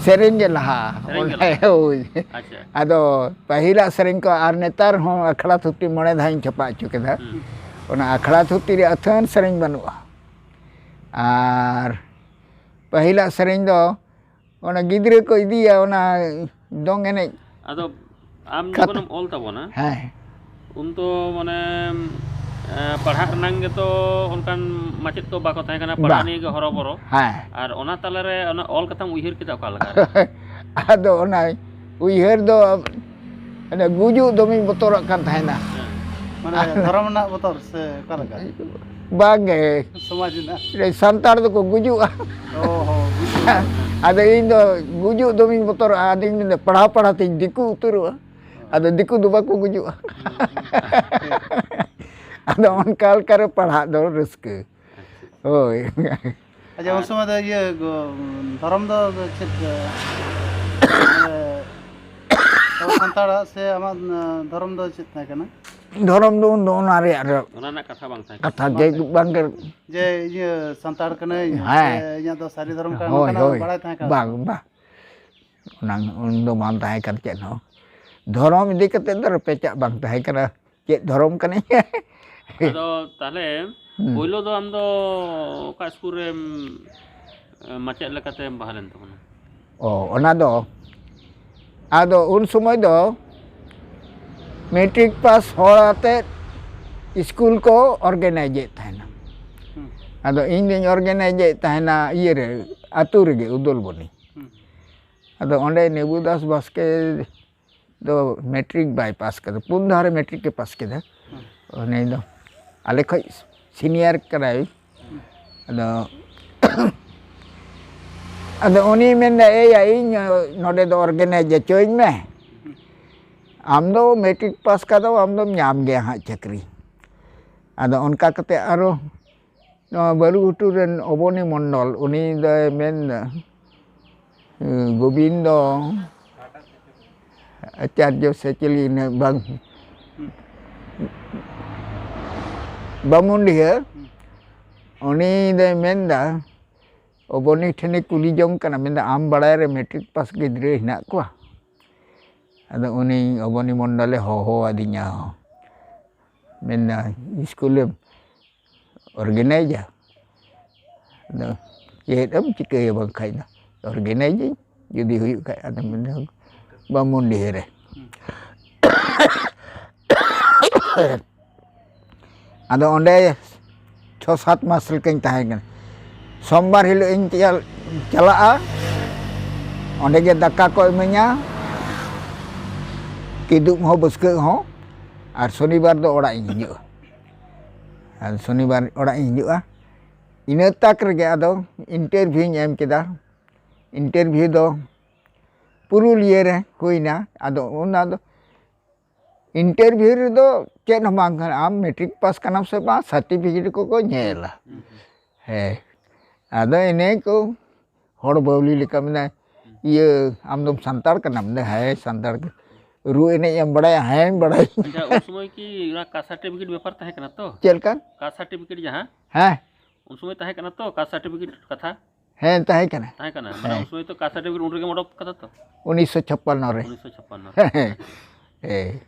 ᱥᱮᱨᱮᱧ ᱜᱮ ᱞᱟᱦᱟ᱾ ᱥᱮᱨᱮᱧ ᱜᱮ ᱞᱟᱦᱟ᱾ ᱦᱳᱭ᱾ ᱟᱪᱪᱷᱟ᱾ ᱟᱫᱚ ᱯᱟᱹᱦᱤᱞᱟᱜ ᱥᱮᱨᱮᱧ ᱠᱚ ᱟᱨ ᱱᱮᱛᱟᱨ ᱦᱚᱸ ᱟᱠᱷᱲᱟ ᱛᱷᱩᱛᱤ ᱢᱚᱬᱮ ᱫᱷᱟᱣ ᱤᱧ ᱪᱷᱟᱯᱟ ᱦᱚᱪᱚ ᱠᱮᱫᱟ᱾ ᱦᱩᱸ᱾ ᱚᱱᱟ ᱟᱠᱷᱲᱟ ᱛᱷᱩᱛᱤ ᱨᱮ ᱟᱹᱛᱷᱟᱹᱱ ᱥᱮᱨᱮᱧ ᱵᱟᱹᱱᱩᱜᱼᱟ᱾ ᱟᱨ ᱯᱟᱹᱦᱤᱞᱟᱜ ᱥᱮᱨᱮᱧ ᱫᱚ ᱚᱱᱟ ᱜᱤᱫᱽᱨᱟᱹ ᱠᱚ ᱤᱫᱤᱭᱟ ᱚᱱᱟ ᱫᱚᱝ ᱮᱱᱮᱡ᱾ ᱟᱫᱚ ᱟᱢ ᱠᱟᱛ- ᱡᱚᱠᱷᱚᱱᱮᱢ ᱚᱞ ᱛᱟᱵᱚᱱᱟ, ᱦᱮᱸ᱾ ᱩᱱ ᱫᱚ ᱢᱟᱱᱮ, ᱮᱸ, ᱯᱟᱲᱦᱟᱜ ᱨᱮᱱᱟᱝ ᱜᱮᱛᱚ ᱚᱱᱠᱟᱱ ᱢᱟᱪᱮᱫ ᱠᱚ ᱵᱟᱠᱚ ᱛᱟᱦᱮᱸ ᱠᱟᱱᱟ, ᱯᱟᱲᱦᱟᱜ ᱵᱟ᱾ ᱱᱤᱭᱮ ᱜᱮ ᱦᱚᱨᱚᱵᱚᱨᱚ᱾ ᱦᱮᱸ᱾ ᱟᱨ ᱚᱱᱟ ᱛᱟᱞᱟᱨᱮ ᱚᱱᱟ ᱚᱞ ᱠᱟᱛᱷᱟᱢ ᱩᱭᱦᱟᱹᱨ ᱠᱮᱫᱟ ᱚᱠᱟ ᱞᱮᱠᱟ ᱨᱮ? ᱟᱫᱚ ᱚᱱᱟ ᱩᱭᱦᱟᱹᱨ ᱫᱚ, ᱚᱱᱮ ᱜᱩᱡᱩᱜ ᱫᱚᱢᱮᱧ ᱵᱚᱛᱚᱨᱚᱜ ᱠᱟᱱ ᱛᱟᱦᱮᱱᱟ᱾ ᱦᱮᱸ᱾ ᱢᱟᱱᱮ ᱫᱷᱚᱨᱚᱢ ᱨᱮᱱᱟᱜ ᱵᱚᱛᱚᱨ ᱥᱮ ᱚᱠᱟ ᱞᱮᱠᱟ? ᱵᱟᱝᱜᱮ᱾ ᱥᱚᱢᱟᱡᱽ ᱨᱮᱱᱟᱜ? ᱥᱟᱱᱛᱟᱲ ᱫᱚᱠᱚ ᱜᱩᱡᱩᱜᱼᱟ᱾ ᱚ ᱦᱚᱸ, ᱜᱩᱡᱩᱜ᱾ ᱟᱫᱚ ᱤᱧ ᱫᱚ ᱜᱩᱡᱩᱜ ᱫᱚᱢᱮᱧ ᱵᱚᱛᱚᱨᱚᱜᱼᱟ᱾ ᱟᱫᱚᱧ ᱢᱮᱱᱫᱟ, ᱯᱟᱲᱦᱟᱣ ᱯᱟᱲᱦᱟᱣ ᱛᱤᱧ ᱫᱤᱠᱩ ᱩᱛᱟᱹᱨᱚᱜᱼᱟ᱾ ᱟᱫᱚ ᱫᱤᱠᱩ ᱫᱚ ᱵᱟᱠᱚ ᱜᱩᱡᱩᱜᱼᱟ᱾ ᱟᱫᱚ ᱚᱱᱠᱟ ᱞᱮᱠᱟᱨᱮ ᱯᱟᱲᱦᱟᱜ ᱫᱚ ᱨᱟᱹᱥᱠᱟᱹ᱾ ᱦᱳᱭ᱾ ᱟᱪᱪᱷᱟ, ᱩᱱ ᱥᱚᱢᱚᱭ ᱫᱚ ᱤᱭᱟᱹ ᱜᱚ-, ᱫᱷᱚᱨᱚᱢ ᱫᱚ ᱪᱮᱫ, ᱮ, ᱟᱵᱚ ᱥᱟᱱᱛᱟᱲᱟᱜ ᱥᱮ ᱟᱢᱟᱜ, ᱮ, ᱫᱷᱚᱨᱚᱢ ᱫᱚ ᱪᱮᱫ ᱛᱟᱦᱮᱸ ᱠᱟᱱᱟ? ᱫᱷᱚᱨᱚᱢ ᱫᱚ ᱩᱱ ᱫᱚ ᱚᱱᱟ ᱨᱮᱭᱟᱜ ᱫᱚ ᱚᱱᱟ ᱨᱮᱱᱟᱜ ᱠᱟᱛᱷᱟ ᱵᱟᱝ ᱛᱟᱦᱮᱸ ᱠᱟᱱᱟ᱾ ᱠᱟᱛᱷᱟ ᱵᱟᱝ ᱡᱮ ᱛᱟᱦᱮᱸ ᱵᱟᱝ ᱠᱟᱱᱟ᱾ ᱡᱮ ᱤᱭᱟᱹ ᱥᱟᱱᱛᱟᱲ ᱠᱟᱹᱱᱟᱹᱧ, ᱦᱮᱸ᱾ ᱥᱮ ᱤᱧᱟᱹᱜ ᱫᱚ ᱥᱟᱹᱨᱤ ᱫᱷᱚᱨᱚᱢ ᱠᱟᱱᱟ, ᱦᱳᱭ, ᱱᱚᱝᱠᱟᱱᱟᱜ ᱦᱳᱭ᱾ ᱵᱟᱲᱟᱭ ᱛᱟᱦᱮᱸ ᱠᱟᱱᱟ ᱥᱮ ᱵᱟᱝ, ᱵᱟᱝ? ᱵᱟᱝ᱾ ᱚᱱᱟ ᱩᱱ ᱫᱚ ᱵᱟᱝ ᱛᱟᱦᱮᱸ ᱠᱟᱱ ᱪᱮᱫ ᱦᱚᱸ᱾ ᱫᱷᱚᱨᱚᱢ ᱤᱫᱤ ᱠᱟᱛᱮ ᱫᱚ ᱨᱮᱯᱮᱪᱟᱜ ᱵᱟᱝ ᱛᱟᱦᱮᱸ ᱠᱟᱱᱟ᱾ ᱪᱮᱫ ᱫᱷᱚᱨᱚᱢ ᱠᱟᱹᱱᱟᱹᱧ? ᱟᱫᱚ ᱛᱟᱦᱞᱮ ᱦᱩᱸ᱾ ᱯᱳᱭᱞᱳ ᱫᱚ ᱟᱢ ᱫᱚ ᱚᱠᱟ ᱥᱠᱩᱞ ᱨᱮᱢ, ᱮ, ᱢᱟᱪᱮᱫ ᱞᱮᱠᱟᱛᱮᱢ ᱵᱟᱦᱟᱞ ᱮᱱ ᱛᱟᱵᱚᱱᱟ? ᱚ, ᱚᱱᱟ ᱫᱚ, ᱟᱫᱚ ᱩᱱ ᱥᱚᱢᱚᱭ ᱫᱚ ᱢᱮᱴᱨᱤᱠ ᱯᱟᱥ ᱦᱚᱲ ᱟᱛᱮᱫ ᱥᱠᱩᱞ ᱠᱚ ᱚᱨᱜᱮᱱᱟᱭᱤᱡᱽ ᱮᱫ ᱛᱟᱦᱮᱱᱟ᱾ ᱦᱩᱸ᱾ ᱟᱫᱚ ᱤᱧ ᱫᱩᱧ ᱚᱨᱜᱮᱱᱟᱭᱤᱡᱽ ᱮᱫ ᱛᱟᱦᱮᱱᱟ ᱤᱭᱟᱹ ᱨᱮ, ᱟᱹᱛᱩ ᱨᱮᱜᱮ, ᱩᱫᱚᱞᱵᱚᱱᱤ᱾ ᱦᱩᱸ᱾ ᱟᱫᱚ ᱚᱸᱰᱮ ᱱᱮᱵᱩ ᱫᱟᱥ ᱵᱟᱥᱠᱮ ᱫᱚ ᱢᱮᱴᱨᱤᱠ ᱵᱟᱭ ᱯᱟᱥ ᱠᱟᱫᱟ, ᱯᱩᱱ ᱫᱷᱟᱣ ᱨᱮ ᱢᱮᱴᱨᱤᱠ ᱮ ᱯᱟᱥ ᱠᱮᱫᱟ᱾ ᱦᱩᱸ᱾ ᱩᱱᱤ ᱫᱚ ᱟᱞᱮ ᱠᱷᱚᱡ ᱥᱤᱱᱤᱭᱟᱨ ᱠᱟᱱᱟᱭ᱾ ᱦᱩᱸ᱾ ᱟᱫᱚ, ᱟᱫᱚ ᱩᱱᱤ ᱢᱮᱱᱫᱟ, "ᱮᱭ ᱭᱟ, ᱤᱧ ᱱᱚᱰᱮ ᱫᱚ ᱚᱨᱜᱮᱱᱟᱭᱤᱡᱽ ᱦᱚᱪᱚᱧ ᱢᱮ᱾ ᱦᱩᱸ᱾ ᱟᱢ ᱫᱚ ᱢᱮᱴᱨᱤᱠ ᱯᱟᱥ ᱠᱟᱫᱟᱢ, ᱟᱢ ᱫᱚᱢ ᱧᱟᱢ ᱜᱮᱭᱟ ᱦᱟᱸᱜ ᱪᱟᱹᱠᱨᱤ᱾" ᱟᱫᱚ ᱚᱱᱠᱟ ᱠᱟᱛᱮ ᱟᱨᱚ ᱱᱚᱣᱟ ᱵᱟᱹᱨᱩᱜᱷᱩᱴᱩ ᱨᱮᱱ ᱚᱵᱚᱱᱤ ᱢᱚᱱᱰᱚᱞ, ᱩᱱᱤ ᱫᱚᱭ ᱢᱮᱱᱫᱟ, ᱜᱳᱵᱤᱱᱫᱚ ᱟᱪᱟᱨᱡᱚ ᱥᱮ ᱪᱤᱞᱤ ᱤᱱᱟᱹ ᱵᱟᱝ, ᱵᱟᱢᱩᱱᱰᱤᱦᱟᱹ, ᱩᱱᱤ ᱫᱚᱭ ᱢᱮᱱᱫᱟ, ᱚᱵᱚᱱᱤ ᱴᱷᱮᱱᱮ ᱠᱩᱞᱤ ᱡᱚᱝ ᱠᱟᱱᱟ, ᱢᱮᱱᱫᱟ, "ᱟᱢ ᱵᱟᱲᱟᱭ ᱨᱮ ᱢᱮᱴᱨᱤᱠ ᱯᱟᱥ ᱜᱤᱫᱽᱨᱟᱹ ᱦᱮᱱᱟᱜ ᱠᱚᱣᱟ?" ᱟᱫᱚ ᱩᱱᱤ ᱚᱵᱚᱱᱤ ᱢᱚᱱᱰᱚᱞᱮ ᱦᱚᱦᱚ ᱟᱹᱫᱤᱧᱟ, ᱢᱮᱱᱫᱟ, "ᱥᱠᱩᱞᱮᱢ ᱚᱨᱜᱮᱱᱟᱭᱤᱡᱟ?" ᱟᱫᱚ ᱪᱮᱫ ᱮᱢ ᱪᱤᱠᱟᱹᱭᱟ ᱵᱟᱝᱠᱷᱟᱡ ᱫᱚ, ᱚᱨᱜᱮᱱᱟᱭᱤᱡᱟᱹᱧ ᱡᱩᱫᱤ ᱦᱩᱭᱩᱜ ᱠᱷᱟᱡ᱾ ᱟᱫᱚ ᱢᱮᱱᱫᱟ, ᱵᱟᱢᱩᱱᱰᱤᱦᱟᱹ ᱨᱮ᱾ ᱟᱫᱚ ᱚᱸᱰᱮ ᱪᱷᱚ ᱥᱟᱛ ᱢᱟᱥ ᱞᱮᱠᱟᱧ ᱛᱟᱦᱮᱸ ᱠᱟᱱᱟ᱾ ᱥᱳᱢᱵᱟᱨ ᱦᱤᱞᱳᱜ ᱤᱧ ᱪᱟᱞ-, ᱪᱟᱞᱟᱜᱼᱟ, ᱚᱸᱰᱮ ᱜᱮ ᱫᱟᱠᱟ ᱠᱚ ᱤᱢᱟᱹᱧᱟ, ᱠᱤᱫᱩᱵ ᱦᱚᱸ ᱵᱟᱹᱥᱠᱟᱹᱜ ᱦᱚᱸ, ᱟᱨ ᱥᱚᱱᱤᱵᱟᱨ ᱫᱚ ᱚᱲᱟᱜ ᱤᱧ ᱦᱤᱡᱩᱜᱼᱟ᱾ ᱟᱨ ᱥᱚᱱᱤᱵᱟᱨ ᱚᱲᱟᱜ ᱤᱧ ᱦᱤᱡᱩᱜᱼᱟ᱾ ᱤᱱᱟᱹ ᱛᱟᱠ ᱨᱮᱜᱮ ᱟᱫᱚ ᱤᱱᱴᱟᱨᱵᱷᱤᱭᱩᱧ ᱮᱢ ᱠᱮᱫᱟ᱾ ᱤᱱᱴᱟᱨᱵᱷᱤᱭᱩ ᱫᱚ ᱯᱩᱨᱩᱞᱤᱭᱟᱹ ᱨᱮ ᱦᱩᱭᱱᱟ᱾ ᱟᱫᱚ ᱚᱱᱟ ᱫᱚ ᱤᱱᱴᱟᱨᱵᱷᱤᱭᱩ ᱨᱮᱫᱚ ᱪᱮᱫ ᱦᱚᱸ ᱵᱟᱝ ᱠᱟᱱᱟ, ᱟᱢ ᱢᱮᱴᱨᱤᱠ ᱯᱟᱥ ᱠᱟᱱᱟᱢ ᱥᱮ ᱵᱟᱝ, ᱥᱟᱨᱴᱤᱯᱷᱤᱠᱮᱴ ᱠᱚᱠᱚ ᱧᱮᱞᱟ᱾ ᱦᱮᱸ, ᱟᱫᱚ ᱤᱱᱟᱹ ᱠᱚ ᱦᱚᱲ ᱵᱟᱹᱣᱞᱤ ᱞᱮᱠᱟ ᱢᱮᱱᱟᱭ, "ᱤᱭᱟᱹ, ᱟᱢ ᱫᱚᱢ ᱥᱟᱱᱛᱟᱲ ᱠᱟᱱᱟᱢ?" ᱢᱮᱱᱫᱟ, "ᱦᱮᱸ, ᱥᱟᱱᱛᱟᱲ ᱜᱮ᱾ ᱨᱩ ᱮᱱᱮᱡ ᱮᱢ ᱵᱟᱲᱟᱭᱟ?" "ᱦᱮᱸ, ᱵᱟᱲᱟᱭ᱾ ᱟᱪᱪᱷᱟ, ᱩᱱ ᱥᱚᱢᱚᱭ ᱠᱤ ᱚᱱᱟ ᱠᱟᱥᱴ ᱥᱟᱨᱴᱤᱯᱷᱤᱠᱮᱴ ᱵᱮᱯᱟᱨ ᱛᱟᱦᱮᱸ ᱠᱟᱱᱟ ᱛᱚ? ᱪᱮᱫ ᱞᱮᱠᱟ? ᱠᱟᱥᱴ ᱥᱟᱨᱴᱤᱯᱷᱤᱠᱮᱴ ᱡᱟᱦᱟᱸ, ᱦᱮᱸ, ᱩᱱ ᱥᱚᱢᱚᱭ ᱛᱟᱦᱮᱸ ᱠᱟᱱᱟ ᱛᱚ ᱠᱟᱥᱴ ᱥᱟᱨᱴᱤᱯᱷᱤᱠᱮᱴ ᱠᱟᱛᱷᱟ?" ᱦᱮᱸ, ᱛᱟᱦᱮᱸ ᱠᱟᱱᱟ᱾ ᱛᱟᱦᱮᱸ ᱠᱟᱱᱟ? ᱢᱟᱱᱮ ᱦᱮᱸ᱾ ᱩᱱ ᱥᱚᱢᱚᱭ ᱛᱚ ᱠᱟᱥᱴ ᱥᱟᱨᱴᱤᱯᱷᱤᱠᱮᱴ ᱩᱱ ᱨᱮᱜᱮᱢ ᱚᱰᱚᱠ ᱠᱟᱫᱟ ᱛᱚ? ᱩᱱᱤᱥᱥᱚ ᱪᱷᱟᱯᱯᱟᱱᱱᱚ ᱨᱮ᱾ ᱩᱱᱤᱥᱥᱚ ᱪᱷᱟᱯᱯᱟᱱᱱᱚ᱾ ᱦᱮᱸ᱾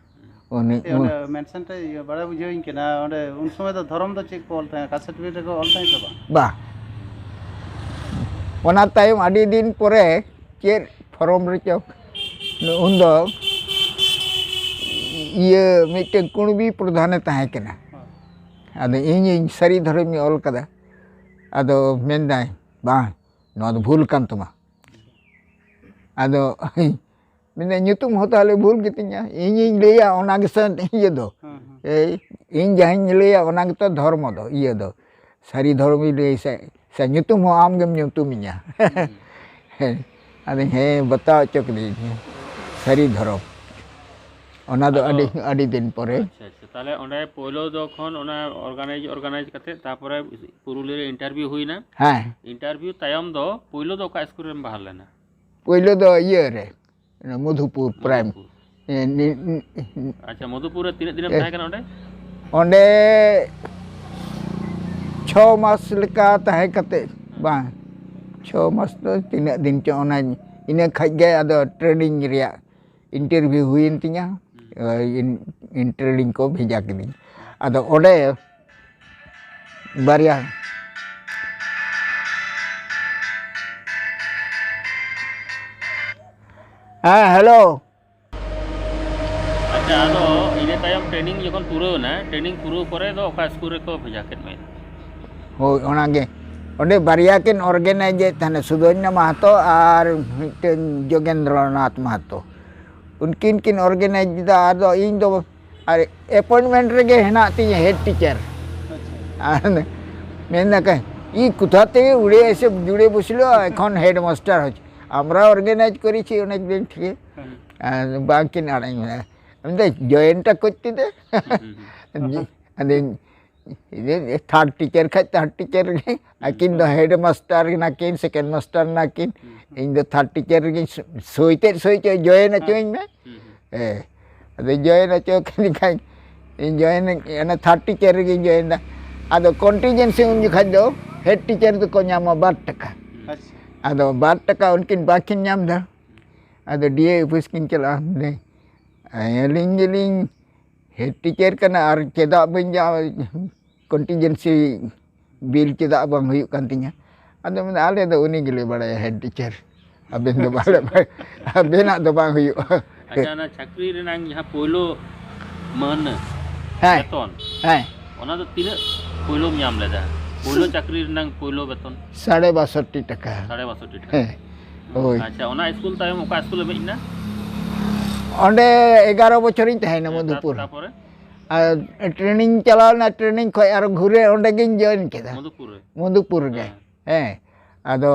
ᱩᱱᱤ ᱮ, ᱩᱱ ᱚᱸᱰᱮ ᱢᱮᱱᱥᱚᱱ ᱴᱷᱮᱡ ᱤᱭᱟᱹ ᱵᱟᱲᱟᱭ ᱵᱩᱡᱷᱟᱹᱣᱤᱧ ᱠᱟᱱᱟ, ᱚᱸᱰᱮ ᱩᱱ ᱥᱚᱢᱚᱭ ᱫᱚ ᱫᱷᱚᱨᱚᱢ ᱫᱚ ᱪᱮᱫ ᱠᱚ ᱚᱞ ᱛᱟᱦᱮᱸᱫ? ᱠᱟᱥᱴ ᱥᱟᱨᱴᱤᱯᱷᱤᱠᱮᱴ ᱨᱮᱠᱚ ᱚᱞ ᱛᱟᱦᱮᱸᱫ ᱥᱮ ᱵᱟᱝ? ᱵᱟ᱾ ᱚᱱᱟ ᱛᱟᱭᱚᱢ ᱟᱹᱰᱤ ᱫᱤᱱ ᱯᱚᱨᱮ ᱪᱮᱫ ᱯᱷᱚᱨᱚᱢ ᱨᱮᱪᱚ ᱩᱱᱫᱚ ᱤᱭᱟᱹ ᱢᱤᱫᱴᱮᱱ ᱠᱩᱬᱵᱤ ᱯᱨᱚᱫᱷᱟᱱᱮ ᱛᱟᱦᱮᱸ ᱠᱟᱱᱟ᱾ ᱦᱮᱸ᱾ ᱟᱫᱚ ᱤᱧᱤᱧ ᱥᱟᱹᱨᱤ ᱫᱷᱚᱨᱚᱢᱤᱧ ᱚᱞ ᱠᱟᱫᱟ᱾ ᱟᱫᱚ ᱢᱮᱱᱫᱟᱭ, "ᱵᱟᱝ, ᱱᱚᱣᱟ ᱫᱚ ᱵᱷᱩᱞ ᱠᱟᱱ ᱛᱟᱢᱟ᱾" ᱟᱫᱚ ᱢᱮᱱᱫᱟ, "ᱧᱩᱛᱩᱢ ᱦᱚᱸ ᱛᱟᱦᱞᱮ ᱵᱷᱩᱞ ᱜᱮᱛᱤᱧᱟ, ᱤᱧᱤᱧ ᱞᱟᱹᱭᱟ ᱚᱱᱟ ᱜᱮᱥᱮ ᱤᱭᱟᱹ ᱫᱚ᱾ ᱦᱮᱸ, ᱦᱮᱸ᱾ ᱮᱭ, ᱤᱧ ᱡᱟᱦᱟᱸᱧ ᱞᱟᱹᱭᱟ ᱚᱱᱟ ᱜᱮᱛᱚ ᱫᱷᱚᱨᱢᱚ ᱫᱚ, ᱤᱭᱟᱹ ᱫᱚ, ᱥᱟᱹᱨᱤ ᱫᱷᱚᱨᱚᱢᱤᱧ ᱞᱟᱹᱭ ᱥᱮ, ᱥᱮ ᱧᱩᱛᱩᱢ ᱦᱚᱸ ᱟᱢ ᱜᱮᱢ ᱧᱩᱛᱩᱢᱤᱧᱟ?" ᱦᱩᱸ᱾ ᱦᱮᱸ᱾ ᱟᱫᱚᱧ, "ᱦᱮᱸ, ᱵᱟᱛᱟᱣ ᱦᱚᱪᱚ ᱠᱤᱫᱤᱧ, ᱥᱟᱹᱨᱤ ᱫᱷᱚᱨᱚᱢ᱾" ᱚᱱᱟ ᱫᱚ ᱟᱫᱚ ᱟᱹᱰᱤ, ᱟᱹᱰᱤ ᱫᱤᱱ ᱯᱚᱨᱮ᱾ ᱟᱪᱪᱷᱟ, ᱟᱪᱪᱷᱟ᱾ ᱛᱟᱦᱞᱮ ᱚᱸᱰᱮ ᱯᱳᱭᱞᱳ ᱫᱚ ᱠᱷᱚᱱ ᱚᱱᱟ ᱚᱨᱜᱟᱱᱟᱭᱤᱡᱽ, ᱚᱨᱜᱟᱱᱟᱭᱤᱡᱽ ᱠᱟᱛᱮ ᱛᱟᱨᱯᱚᱨᱮ ᱯᱩᱨᱩᱞᱤᱭᱟᱹ ᱨᱮ ᱤᱱᱴᱟᱨᱵᱷᱤᱭᱩ ᱦᱩᱭᱱᱟ᱾ ᱦᱮᱸ᱾ ᱤᱱᱴᱟᱨᱵᱷᱤᱭᱩ ᱛᱟᱭᱚᱢ ᱫᱚ ᱯᱳᱭᱞᱳ ᱫᱚ ᱚᱠᱟ ᱥᱠᱩᱞ ᱨᱮᱢ ᱵᱟᱦᱟᱞ ᱞᱮᱱᱟ? ᱯᱳᱭᱞᱳ ᱫᱚ ᱤᱭᱟᱹ ᱨᱮ, ᱚᱱᱟ ᱢᱚᱫᱷᱩᱯᱩᱨ ᱯᱨᱟᱭᱤᱢ᱾ ᱢᱚᱫᱷᱩᱯᱩᱨ᱾ ᱮ, ᱱᱤ-, ᱱᱤ-, ᱟᱪᱪᱷᱟ, ᱢᱚᱫᱷᱩᱯᱩᱨ ᱨᱮ ᱛᱤᱱᱟᱹᱜ ᱫᱤᱱᱮᱢ ᱮ, ᱛᱟᱦᱮᱸ ᱠᱟᱱᱟ ᱚᱸᱰᱮ? ᱚᱸᱰᱮ ᱪᱷᱚ ᱢᱟᱥ ᱞᱮᱠᱟ ᱛᱟᱦᱮᱸ ᱠᱟᱛᱮ, ᱵᱟᱝ, ᱪᱷᱚ ᱢᱟᱥ ᱫᱚ ᱛᱤᱱᱟᱹᱜ ᱫᱤᱱ ᱪᱚ, ᱚᱱᱟ, ᱤᱱᱟᱹ ᱠᱷᱟᱡ ᱜᱮ ᱟᱫᱚ ᱴᱨᱮᱱᱤᱝ ᱨᱮᱭᱟᱜ ᱤᱱᱴᱟᱨᱵᱷᱤᱭᱩ ᱦᱩᱭᱮᱱ ᱛᱤᱧᱟ᱾ ᱦᱩᱸ᱾ ᱤᱱ-, ᱤᱱᱴᱨᱮᱱᱤᱝ ᱠᱚ ᱵᱷᱮᱡᱟ ᱠᱤᱫᱤᱧ᱾ ᱟᱫᱚ ᱚᱸᱰᱮ ᱵᱟᱨᱭᱟ᱾ ᱦᱮᱸ, ᱦᱮᱞᱳ᱾ ᱟᱪᱪᱷᱟ, ᱟᱫᱚ ᱤᱱᱟᱹ ᱛᱟᱭᱚᱢ ᱴᱨᱮᱱᱤᱝ ᱡᱚᱠᱷᱚᱱ ᱯᱩᱨᱟᱹᱣ ᱮᱱᱟ, ᱴᱨᱮᱱᱤᱝ ᱯᱩᱨᱟᱹᱣ ᱯᱚᱨᱮ ᱫᱚ ᱚᱠᱟ ᱥᱠᱩᱞ ᱨᱮᱠᱚ ᱵᱷᱮᱡᱟ ᱠᱮᱫ ᱢᱮᱭᱟ? ᱦᱳᱭ, ᱚᱱᱟᱜᱮ᱾ ᱚᱸᱰᱮ ᱵᱟᱨᱭᱟ ᱠᱤᱱ ᱚᱨᱜᱮᱱᱟᱭᱤᱡᱮᱫ ᱛᱟᱦᱮᱱᱟ, ᱥᱩᱫᱷᱚᱱᱭᱟ ᱢᱟᱦᱟᱛᱚ ᱟᱨ ᱢᱤᱫᱴᱮᱱ ᱡᱳᱜᱮᱱᱫᱨᱚᱱᱟᱛᱷ ᱢᱟᱦᱟᱛᱚ᱾ ᱩᱱᱠᱤᱱ ᱠᱤᱱ ᱚᱨᱜᱮᱱᱟᱭᱤᱡᱽ ᱮᱫᱟ, ᱟᱫᱚ ᱤᱧ ᱫᱚ ᱟᱨ ᱮᱯᱚᱭᱮᱱᱴᱢᱮᱱᱴ ᱨᱮᱜᱮ ᱦᱮᱱᱟᱜ ᱛᱤᱧᱟᱹ ᱦᱮᱰ ᱴᱤᱪᱟᱨ᱾ ᱟᱪᱪᱷᱟ᱾ ᱟᱨ ᱢᱮᱱ ᱫᱟᱠᱚ, "ᱤ ᱠᱳᱛᱷᱟ ᱛᱮ ᱩᱲᱮ ᱮᱥᱮ ᱡᱩᱲᱮ ᱵᱚᱥᱞᱚ, ᱮᱠᱷᱚᱱ ᱦᱮᱰ ᱢᱟᱥᱴᱟᱨ ᱦᱚᱪ, ᱟᱢᱨᱟ ᱚᱨᱜᱮᱱᱟᱭᱤᱡᱽ ᱠᱚᱨᱮᱪᱷᱤ ᱚᱱᱮᱠ ᱫᱤᱱ ᱴᱷᱤᱠ ᱜᱮ᱾" ᱦᱮᱸ᱾ ᱟᱨ ᱵᱟᱝᱠᱤᱱ ᱟᱲᱟᱜ ᱤᱧ ᱢᱮᱱᱟ᱾ ᱟᱫᱚ ᱡᱚᱭᱮᱱᱴᱟ ᱠᱚᱪᱛᱤ ᱛᱮ᱾ ᱟᱫᱚ ᱛᱷᱟᱨᱰ ᱴᱤᱪᱟᱨ ᱠᱷᱟᱡ ᱛᱷᱟᱨᱰ ᱴᱤᱪᱟᱨ ᱜᱮ᱾ ᱟᱹᱠᱤᱱ ᱫᱚ ᱦᱮᱰ ᱢᱟᱥᱴᱟᱨ ᱱᱟᱠᱤᱱ, ᱥᱮᱠᱮᱱᱰ ᱢᱟᱥᱴᱟᱨ ᱱᱟᱠᱤᱱ᱾ ᱤᱧ ᱫᱚ ᱛᱷᱟᱨᱰ ᱴᱤᱪᱟᱨ ᱨᱮᱜᱮᱧ ᱥᱳᱭ ᱛᱮᱫ ᱥᱳᱭ ᱪᱚ ᱡᱚᱭᱮᱱ ᱦᱚᱪᱚᱧ ᱢᱮ᱾ ᱦᱮᱸ᱾ ᱟᱫᱚ ᱡᱚᱭᱮᱱ ᱦᱚᱪᱚ ᱠᱤᱫᱤᱧ ᱠᱷᱟᱱ ᱤᱧ ᱡᱚᱭᱮᱱ, ᱚᱱᱟ ᱛᱷᱟᱨᱰ ᱴᱤᱪᱟᱨ ᱨᱮᱜᱮᱧ ᱡᱚᱭᱮᱱ ᱮᱫᱟ᱾ ᱟᱫᱚ ᱠᱚᱱᱴᱤᱡᱮᱱᱥᱤ ᱩᱱ ᱡᱚᱠᱷᱟᱡ ᱫᱚ ᱦᱮᱰ ᱴᱤᱪᱟᱨ ᱫᱚᱠᱚ ᱧᱟᱢᱟ ᱵᱟᱨ ᱴᱟᱠᱟ᱾ ᱟᱪᱪᱷᱟ᱾ ᱟᱫᱚ ᱵᱟᱨ ᱴᱟᱠᱟ ᱩᱱᱠᱤᱱ ᱵᱟᱹᱠᱤᱱ ᱧᱟᱢ ᱮᱫᱟ᱾ ᱟᱫᱚ ᱰᱤ ᱮ ᱚᱯᱷᱤᱥ ᱠᱤᱱ ᱪᱟᱞᱟᱜᱼᱟ᱾ ᱚᱸᱰᱮ ᱟᱹᱞᱤᱧ ᱜᱮᱞᱤᱧ ᱦᱮᱰ ᱴᱤᱪᱟᱨ ᱠᱟᱱᱟ ᱟᱨ ᱪᱮᱫᱟᱜ ᱵᱟᱹᱧ ᱧᱟᱢ, ᱠᱚᱱᱴᱤᱡᱮᱱᱥᱤ ᱵᱤᱞ ᱪᱮᱫᱟᱜ ᱵᱟᱝ ᱦᱩᱭᱩᱜ ᱠᱟᱱ ᱛᱤᱧᱟ? ᱟᱫᱚ ᱢᱮᱱᱫᱟ, "ᱟᱞᱮ ᱫᱚ ᱩᱱᱤ ᱜᱮᱞᱮ ᱵᱟᱲᱟᱭᱟ ᱦᱮᱰ ᱴᱤᱪᱟᱨ, ᱟᱵᱮᱱ ᱫᱚ ᱵᱟᱞᱮ ᱵᱟᱲᱟᱭᱟ, ᱟᱵᱮᱱᱟᱜ ᱫᱚ ᱵᱟᱝ ᱦᱩᱭᱩᱜᱼᱟ᱾" ᱟᱪᱪᱷᱟ, ᱚᱱᱟ ᱪᱟᱹᱠᱨᱤ ᱨᱮᱱᱟᱜ ᱡᱟᱦᱟᱸ ᱯᱳᱭᱞᱳ ᱢᱟᱹᱦᱱᱟᱹ ᱦᱮᱸ᱾ ᱵᱮᱛᱚᱱ, ᱦᱮᱸ᱾ ᱚᱱᱟ ᱫᱚ ᱛᱤᱱᱟᱹᱜ ᱯᱳᱭᱞᱳᱢ ᱧᱟᱢ ᱞᱮᱫᱟ? ᱯᱳᱭᱞᱳ ᱪᱟᱹᱠᱨᱤ ᱨᱮᱱᱟᱜ ᱯᱳᱭᱞᱳ ᱵᱮᱛᱚᱱ? ᱥᱟᱲᱮ ᱵᱟᱥᱚᱴᱴᱤ ᱴᱟᱠᱟ᱾ ᱥᱟᱲᱮ ᱵᱟᱥᱚᱴᱴᱤ ᱴᱟᱠᱟ᱾ ᱦᱮᱸ᱾ ᱦᱳᱭ᱾ ᱟᱪᱪᱷᱟ, ᱚᱱᱟ ᱥᱠᱩᱞ ᱛᱟᱭᱚᱢ ᱚᱠᱟ ᱥᱠᱩᱞ ᱮᱢ ᱦᱮᱡ ᱮᱱᱟ? ᱚᱸᱰᱮ ᱮᱜᱟᱨᱚ ᱵᱚᱪᱷᱚᱨᱤᱧ ᱛᱟᱦᱮᱸᱭᱮᱱᱟ ᱦᱮᱸ, ᱢᱚᱫᱷᱩᱯᱩᱨ᱾ ᱛᱟᱨᱯᱚᱨᱮ? ᱟᱨ ᱴᱨᱮᱱᱤᱝ ᱪᱟᱞᱟᱣ ᱞᱮᱱᱟ, ᱴᱨᱮᱱᱤᱝ ᱠᱷᱚᱡ ᱟᱨᱚ ᱜᱷᱩᱨᱮ ᱚᱸᱰᱮ ᱜᱤᱧ ᱡᱚᱭᱮᱱ ᱠᱮᱫᱟ᱾ ᱢᱚᱫᱷᱩᱯᱩᱨ ᱨᱮ? ᱢᱚᱫᱷᱩᱯᱩᱨ ᱨᱮᱜᱮ᱾ ᱦᱮᱸ᱾ ᱦᱮᱸ᱾ ᱟᱫᱚ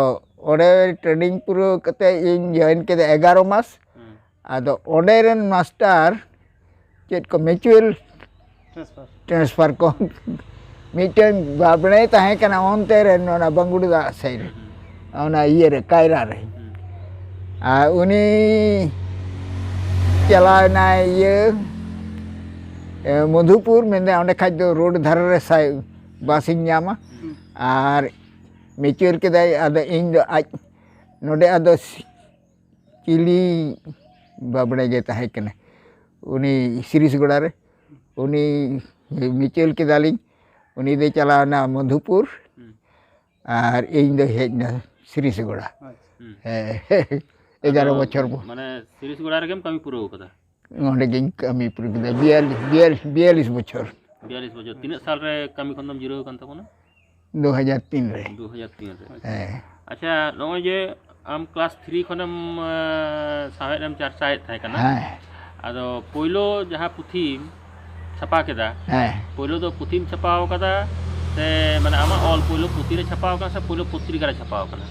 ᱚᱸᱰᱮ ᱴᱨᱮᱱᱤᱝ ᱯᱩᱨᱟᱹᱣ ᱠᱟᱛᱮ ᱤᱧ ᱡᱚᱭᱮᱱ ᱠᱮᱫᱟ ᱮᱜᱟᱨᱚ ᱢᱟᱥ᱾ ᱦᱮᱸ᱾ ᱟᱫᱚ ᱚᱸᱰᱮ ᱨᱮᱱ ᱢᱟᱥᱴᱟᱨ ᱪᱮᱫ ᱠᱚ ᱢᱤᱪᱩᱣᱟᱞ ᱴᱨᱟᱱᱥᱯᱷᱟᱨ᱾ ᱴᱨᱟᱱᱥᱯᱷᱟᱨ ᱠᱚ ᱢᱤᱫᱴᱮᱱ ᱵᱟᱵᱽᱲᱮ ᱛᱟᱦᱮᱸ ᱠᱟᱱᱟ ᱚᱱᱛᱮ ᱨᱮ, ᱚᱱᱟ ᱵᱟᱸᱜᱩᱲ ᱫᱟᱜ ᱥᱮᱫ ᱨᱮ, ᱦᱩᱸ, ᱦᱩᱸ᱾ ᱚᱱᱟ ᱤᱭᱟᱹ ᱨᱮ, ᱠᱟᱭᱨᱟ ᱨᱮ᱾ ᱦᱩᱸ᱾ ᱟᱨ ᱩᱱᱤ ᱪᱟᱞᱟᱣᱮᱱᱟᱭ ᱤᱭᱟᱹ, ᱮ, ᱢᱚᱫᱷᱩᱯᱩᱨ, ᱢᱮᱱᱫᱟᱭ, "ᱚᱸᱰᱮ ᱠᱷᱟᱡ ᱫᱚ ᱨᱳᱰ ᱫᱷᱟᱨᱮ ᱨᱮ ᱥᱟᱭ ᱵᱟᱥᱤᱧ ᱧᱟᱢᱟ᱾" ᱦᱩᱸ᱾ ᱟᱨ ᱢᱤᱪᱩᱣᱟᱞ ᱠᱮᱫᱟᱭ, ᱟᱫᱚ ᱤᱧ ᱫᱚ ᱟᱡ ᱱᱚᱰᱮ ᱟᱫᱚ ᱪᱤᱞᱤ ᱵᱟᱵᱽᱲᱮ ᱜᱮ ᱛᱟᱦᱮᱸ ᱠᱟᱱᱟ, ᱩᱱᱤ ᱥᱤᱨᱤᱥ ᱜᱚᱲᱟ ᱨᱮ, ᱩᱱᱤ ᱢᱤᱪᱟᱹᱞ ᱠᱮᱫᱟᱞᱤᱧ, ᱩᱱᱤ ᱫᱚᱭ ᱪᱟᱞᱟᱣᱱᱟ ᱢᱚᱫᱷᱩᱯᱩᱨ, ᱦᱩᱸ᱾ ᱟᱨ ᱤᱧ ᱫᱚ ᱦᱮᱡ ᱮᱱᱟ ᱥᱤᱨᱤᱥ ᱜᱚᱲᱟ᱾ ᱟᱪᱪᱷᱟ᱾ ᱦᱩᱸ᱾ ᱦᱮᱸ, ᱮᱜᱟᱨᱚ ᱟᱫᱚ ᱵᱚᱪᱷᱚᱨ ᱵᱚ-, ᱢᱟᱱᱮ ᱥᱤᱨᱤᱥ ᱜᱚᱲᱟ ᱨᱮᱜᱮᱢ ᱠᱟᱹᱢᱤ ᱯᱩᱨᱟᱹᱣ ᱠᱟᱫᱟ? ᱱᱚᱸᱰᱮ ᱜᱤᱧ ᱠᱟᱹᱢᱤ ᱯᱩᱨᱟᱹᱣ ᱠᱮᱫᱟ, ᱵᱤᱭᱟᱞᱤᱥ, ᱵᱤᱭᱟᱞᱤᱥ, ᱵᱤᱭᱟᱞᱤᱥ ᱵᱚᱪᱷᱚᱨ᱾ ᱵᱤᱭᱟᱞᱤᱥ ᱵᱚᱪᱷᱚᱨ᱾ ᱛᱤᱱᱟᱹᱜ ᱥᱟᱞ ᱨᱮ ᱠᱟᱹᱢᱤ ᱠᱷᱚᱱ ᱫᱚᱢ ᱡᱤᱨᱟᱹᱣ ᱟᱠᱟᱱ ᱛᱟᱵᱚᱱᱟ? ᱫᱩ ᱦᱟᱡᱟᱨ ᱛᱤᱱ ᱨᱮ᱾ ᱫᱩ ᱦᱟᱡᱟᱨ ᱛᱤᱱ ᱨᱮ᱾ ᱦᱮᱸ᱾ ᱟᱪᱪᱷᱟ, ᱱᱚᱜᱼᱚᱭ ᱡᱮ ᱟᱢ ᱠᱞᱟᱥ ᱛᱷᱨᱤ ᱠᱷᱚᱱᱮᱢ, ᱮᱸ, ᱥᱟᱶᱦᱮᱫ ᱮᱢ ᱪᱟᱨᱪᱟᱭᱮᱫ ᱛᱟᱦᱮᱸ ᱠᱟᱱᱟ, ᱦᱮᱸ᱾ ᱟᱫᱚ ᱯᱳᱭᱞᱳ ᱡᱟᱦᱟᱸ ᱯᱩᱛᱷᱤᱢ ᱪᱷᱟᱯᱟ ᱠᱮᱫᱟ, ᱦᱮᱸ᱾ ᱯᱳᱭᱞᱳ ᱫᱚ ᱯᱩᱛᱷᱤᱢ ᱪᱷᱟᱯᱟᱣ ᱠᱟᱫᱟ ᱥᱮ, ᱢᱟᱱᱮ, ᱟᱢᱟᱜ ᱚᱞ ᱯᱳᱭᱞᱳ ᱯᱩᱛᱷᱤ ᱨᱮ ᱪᱷᱟᱯᱟᱣ ᱠᱟᱱᱟ ᱥᱮ ᱯᱳᱭᱞᱳ ᱯᱚᱛᱨᱤᱠᱟ ᱨᱮ ᱪᱷᱟᱯᱟᱣ ᱠᱟᱱᱟ?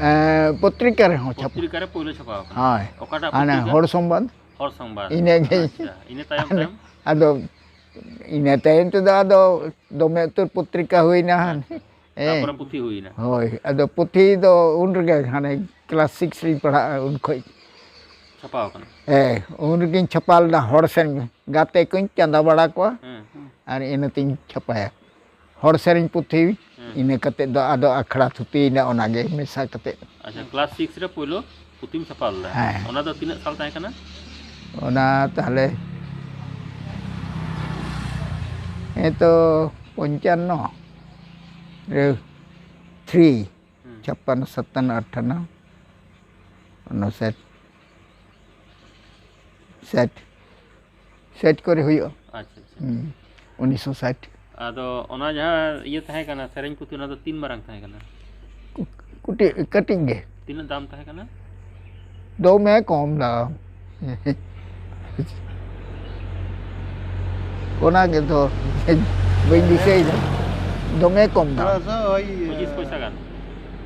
ᱮᱸ, ᱯᱚᱛᱨᱤᱠᱟ ᱨᱮᱦᱚᱸ ᱪᱷᱟᱯᱟ᱾ ᱯᱚᱛᱨᱤᱠᱟ ᱨᱮ ᱯᱳᱭᱞᱳ ᱪᱷᱟᱯᱟᱣ ᱠᱟᱱᱟ᱾ ᱦᱳᱭ᱾ ᱚᱠᱟᱴᱟᱜ ᱦᱟᱱᱮ ᱯᱚᱛᱨᱤᱠᱟ? ᱦᱚᱲ ᱥᱚᱢᱵᱟᱫ᱾ ᱦᱚᱲ ᱥᱚᱝᱵᱟᱫ᱾ ᱤᱱᱟᱹᱜᱮ᱾ ᱟᱪᱪᱷᱟ, ᱤᱱᱟᱹ ᱛᱟᱭᱚᱢ ᱛᱟᱭᱚᱢ? ᱟᱫᱚ ᱤᱱᱟᱹ ᱛᱟᱭᱚᱢ ᱛᱮᱫᱚ ᱟᱫᱚ ᱫᱚᱢᱮ ᱩᱛᱟᱹᱨ ᱯᱚᱛᱨᱤᱠᱟ ᱦᱩᱭᱱᱟ᱾ ᱟᱪᱪᱷᱟ᱾ ᱦᱮᱸ᱾ ᱛᱟᱨᱯᱚᱨᱮ ᱯᱩᱛᱷᱤ ᱦᱩᱭᱱᱟ᱾ ᱦᱳᱭ, ᱟᱫᱚ ᱯᱩᱛᱷᱤ ᱫᱚ ᱩᱱ ᱨᱮᱜᱮ, ᱦᱟᱱᱮ ᱠᱞᱟᱥ ᱥᱤᱠᱥ ᱨᱤᱧ ᱯᱟᱲᱦᱟᱜᱼᱟ ᱩᱱ ᱠᱷᱚᱱ᱾ ᱪᱷᱟᱯᱟᱣ ᱟᱠᱟᱱᱟ? ᱦᱮᱸ, ᱩᱱ ᱨᱮᱜᱤᱧ ᱪᱷᱟᱯᱟ ᱞᱮᱫᱟ, ᱦᱚᱲ ᱥᱮᱱ ᱜᱟᱛᱮ ᱠᱚᱧ ᱪᱟᱸᱫᱟ ᱵᱟᱲᱟ ᱠᱚᱣᱟ᱾ ᱦᱮᱸ᱾ ᱟᱨ ᱤᱱᱟᱹᱛᱤᱧ ᱪᱷᱟᱯᱟᱭᱟ᱾ ᱦᱚᱲ ᱥᱮᱨᱮᱧ ᱯᱩᱛᱷᱤ᱾ ᱦᱮᱸ᱾ ᱤᱱᱟᱹ ᱠᱟᱛᱮᱫ ᱫᱚ ᱟᱫᱚ ᱟᱠᱷᱲᱟ ᱛᱷᱩᱛᱤᱭᱮᱱᱟ, ᱚᱱᱟᱜᱮ ᱢᱮᱥᱟ ᱠᱟᱛᱮᱫ᱾ ᱟᱪᱪᱷᱟ, ᱠᱞᱟᱥ ᱥᱤᱠᱥ ᱨᱮ ᱯᱳᱭᱞᱳ ᱯᱩᱛᱷᱤᱢ ᱪᱷᱟᱯᱟ ᱞᱮᱫᱟ? ᱦᱮᱸ᱾ ᱚᱱᱟ ᱫᱚ ᱛᱤᱱᱟᱹᱜ ᱥᱟᱞ ᱛᱟᱦᱮᱸ ᱠᱟᱱᱟ? ᱚᱱᱟ ᱛᱟᱦᱞᱮ ᱦᱮᱸ ᱛᱚ ᱯᱚᱧᱪᱟᱱᱱᱚ ᱨᱮ ᱛᱷᱨᱤ᱾ ᱦᱩᱸ᱾ ᱪᱷᱟᱯᱯᱟᱱᱱᱚ, ᱥᱟᱛᱟᱱᱱᱚ, ᱟᱴᱷᱟᱱᱱᱚ, ᱩᱱᱩᱥᱟᱴ, ᱥᱟᱴ, ᱥᱟᱴ ᱠᱚᱨᱮ ᱦᱩᱭᱩᱜᱼᱟ᱾ ᱟᱪᱪᱷᱟ, ᱟᱪᱪᱷᱟ᱾ ᱦᱩᱸ, ᱩᱱᱤᱥᱥᱚ ᱥᱟᱴ᱾ ᱟᱫᱚ ᱚᱱᱟ ᱡᱟᱦᱟᱸ ᱤᱭᱟᱹ ᱛᱟᱦᱮᱸ ᱠᱟᱱᱟ, ᱥᱮᱨᱮᱧ ᱯᱩᱛᱷᱤ, ᱚᱱᱟ ᱫᱚ ᱛᱤᱱ ᱢᱟᱨᱟᱝ ᱛᱟᱦᱮᱸ ᱠᱟᱱᱟ? ᱠᱩ-, ᱠᱩᱴᱤ-, ᱠᱟᱹᱴᱤᱡ ᱜᱮ᱾ ᱛᱤᱱᱟᱹᱜ ᱫᱟᱢ ᱛᱟᱦᱮᱸ ᱠᱟᱱᱟ? ᱫᱚᱢᱮ ᱠᱚᱢ ᱫᱟᱢ᱾ ᱚᱱᱟ ᱜᱮ ᱫᱚ ᱵᱟᱹᱧ ᱫᱤᱥᱟᱹᱭᱮᱫᱟ᱾ ᱫᱚᱢᱮ ᱠᱚᱢ ᱫᱟᱢ᱾ ᱛᱷᱚᱲᱟ ᱥᱟ ᱳᱭ, ᱯᱚᱸᱪᱤᱥ ᱯᱚᱭᱥᱟ ᱜᱟᱱ?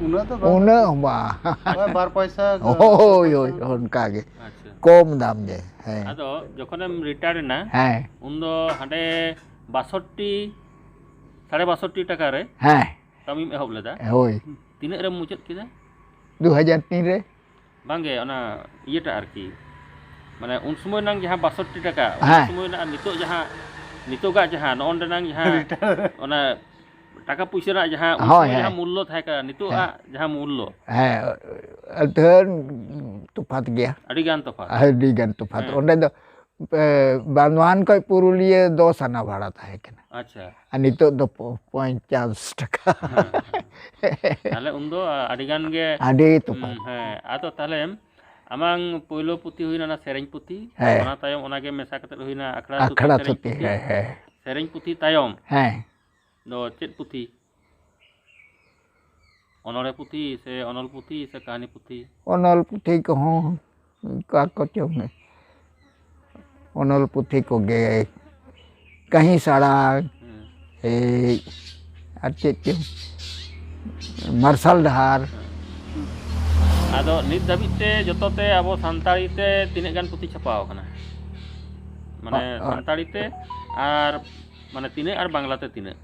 ᱩᱱᱟᱹᱜ ᱫᱚ ᱵᱟᱝ᱾ ᱩᱱᱟᱹᱜ ᱦᱚᱸ ᱵᱟᱝ᱾ ᱳᱭ ᱵᱟᱨ ᱯᱚᱭᱥᱟ, ᱦᱳᱭ, ᱯᱚᱭᱥᱟ᱾ ᱦᱳᱭ, ᱚᱱᱠᱟ ᱜᱮ᱾ ᱟᱪᱪᱷᱟ᱾ ᱠᱚᱢ ᱫᱟᱢ ᱜᱮ᱾ ᱦᱮᱸ᱾ ᱟᱫᱚ ᱡᱚᱠᱷᱚᱱᱮᱢ ᱨᱤᱴᱟᱭᱟᱨ ᱮᱱᱟ, ᱦᱮᱸ᱾ ᱩᱱᱫᱚ ᱦᱟᱸᱰᱮ ᱵᱟᱥᱚᱴᱴᱤ, ᱥᱟᱲᱮ ᱵᱟᱥᱚᱴᱴᱤ ᱴᱟᱠᱟ ᱨᱮ ᱦᱮᱸ᱾ ᱠᱟᱹᱢᱤᱢ ᱮᱦᱚᱵ ᱞᱮᱫᱟ᱾ ᱦᱳᱭ᱾ ᱛᱤᱱᱟᱹᱜ ᱨᱮᱢ ᱢᱩᱪᱟᱹᱫ ᱠᱮᱫᱟ? ᱫᱩ ᱦᱟᱡᱟᱨ ᱛᱤᱱ ᱨᱮ᱾ ᱵᱟᱝᱜᱮ, ᱚᱱᱟ ᱤᱭᱟᱹᱴᱟᱜ ᱟᱨᱠᱤ, ᱢᱟᱱᱮ ᱩᱱ ᱥᱚᱢᱚᱭ ᱱᱟᱝ ᱡᱟᱦᱟᱸ ᱵᱟᱥᱚᱴᱴᱤ ᱴᱟᱠᱟ, ᱩᱱ ᱦᱮᱸ᱾ ᱥᱚᱢᱚᱭ ᱨᱮᱱᱟᱜ ᱟᱨ ᱱᱤᱛᱚᱜ ᱡᱟᱦᱟᱸ, ᱱᱤᱛᱚᱜᱟᱜ ᱡᱟᱦᱟᱸ, ᱱᱚᱜᱼᱚ ᱱᱚᱰᱮ ᱱᱟᱝ ᱡᱟᱦᱟᱸ, ᱨᱤᱴᱟᱨᱱ᱾ ᱚᱱᱟ ᱴᱟᱠᱟ ᱯᱩᱭᱥᱟᱹ ᱨᱮᱱᱟᱜ ᱡᱟᱦᱟᱸ ᱩᱱ ᱦᱳᱭ, ᱥᱚᱢᱚᱭ ᱦᱮᱸ᱾ ᱡᱟᱦᱟᱸ ᱢᱩᱞᱞᱚ ᱛᱟᱦᱮᱸ ᱠᱟᱱᱟ, ᱱᱤᱛᱚᱜ ᱦᱮᱸ᱾ ᱟᱜ ᱡᱟᱦᱟᱸ ᱢᱩᱞᱞᱚ᱾ ᱦᱮᱸ, ᱟᱹᱰᱤ ᱛᱚᱯᱷᱟᱛ ᱜᱮᱭᱟ᱾ ᱟᱹᱰᱤ ᱜᱟᱱ ᱛᱚᱯᱷᱟᱛ᱾ ᱟᱹᱰᱤ ᱜᱟᱱ ᱛᱚᱯᱷᱟᱛ᱾ ᱦᱮᱸ᱾ ᱚᱸᱰᱮ ᱫᱚ, ᱮ, ᱵᱟᱱᱫᱷᱣᱟᱱ ᱠᱷᱚᱱ ᱯᱩᱨᱩᱞᱤᱭᱟᱹ ᱫᱚᱥ ᱟᱱᱟ ᱵᱷᱟᱲᱟ ᱛᱟᱦᱮᱸ ᱠᱟᱱᱟ᱾ ᱟᱪᱪᱷᱟ᱾ ᱟᱨ ᱱᱤᱛᱚᱜ ᱫᱚ ᱯᱚ-, ᱯᱚᱧᱪᱟᱥ ᱴᱟᱠᱟ᱾ ᱦᱮᱸ, ᱦᱮᱸ᱾ ᱛᱟᱦᱞᱮ ᱩᱱᱫᱚ ᱟ-, ᱟᱹᱰᱤ ᱜᱟᱱ ᱜᱮ, ᱟᱹᱰᱤ ᱛᱚᱯᱷᱟᱛ᱾ ᱦᱩᱸ, ᱦᱮᱸ᱾ ᱟᱫᱚ ᱛᱟᱦᱞᱮ ᱟᱢᱟᱝ ᱯᱳᱭᱞᱳ ᱯᱩᱛᱷᱤ ᱦᱩᱭᱱᱟ ᱚᱱᱟ ᱥᱮᱨᱮᱧ ᱯᱩᱛᱷᱤ, ᱦᱮᱸ᱾ ᱚᱱᱟ ᱛᱟᱭᱚᱢ ᱚᱱᱟᱜᱮ ᱢᱮᱥᱟ ᱠᱟᱛᱮ ᱦᱩᱭᱱᱟ ᱟᱠᱷᱲᱟ ᱛᱷᱩᱛᱤ ᱟᱠᱷᱲᱟ ᱥᱮᱨᱮᱧ ᱛᱷᱩᱛᱤ, ᱯᱩᱛᱷᱤ᱾ ᱦᱮᱸ, ᱦᱮᱸ᱾ ᱥᱮᱨᱮᱧ ᱯᱩᱛᱷᱤ ᱛᱟᱭᱚᱢ ᱦᱮᱸ᱾ ᱫᱚ ᱪᱮᱫ ᱯᱩᱛᱷᱤ? ᱚᱱᱚᱬᱦᱮ ᱯᱩᱛᱷᱤ ᱥᱮ ᱚᱱᱚᱞ ᱯᱩᱛᱷᱤ ᱥᱮ ᱠᱟᱹᱦᱱᱤ ᱯᱩᱛᱷᱤ? ᱚᱱᱚᱞ ᱯᱩᱛᱷᱤ ᱠᱚᱦᱚᱸ, ᱚᱠᱟ ᱠᱚᱪᱚᱝ, ᱚᱱᱚᱞ ᱯᱩᱛᱷᱤ ᱠᱚᱜᱮ, ᱠᱟᱹᱦᱤᱥ ᱟᱲᱟᱝ, ᱦᱮᱸ᱾ ᱮᱭ, ᱟᱨ ᱪᱮᱫ ᱪᱚᱝ, ᱢᱟᱨᱥᱟᱞ ᱰᱟᱦᱟᱨ᱾ ᱦᱮᱸ᱾ ᱟᱫᱚ ᱱᱤᱛ ᱫᱷᱟᱹᱵᱤᱡ ᱛᱮ ᱡᱚᱛᱚ ᱛᱮ ᱟᱵᱚ ᱥᱟᱱᱛᱟᱲᱤ ᱛᱮ ᱛᱤᱱᱟᱹᱜ ᱜᱟᱱ ᱯᱩᱛᱷᱤ ᱪᱷᱟᱯᱟᱣ ᱟᱠᱟᱱᱟ? ᱢᱟᱱᱮ ᱚ, ᱚ᱾ ᱥᱟᱱᱛᱟᱲᱤ ᱛᱮ ᱟᱨ ᱢᱟᱱᱮ ᱛᱤᱱᱟᱹᱜ ᱟᱨ ᱵᱟᱝᱞᱟ ᱛᱮ ᱛᱤᱱᱟᱹᱜ?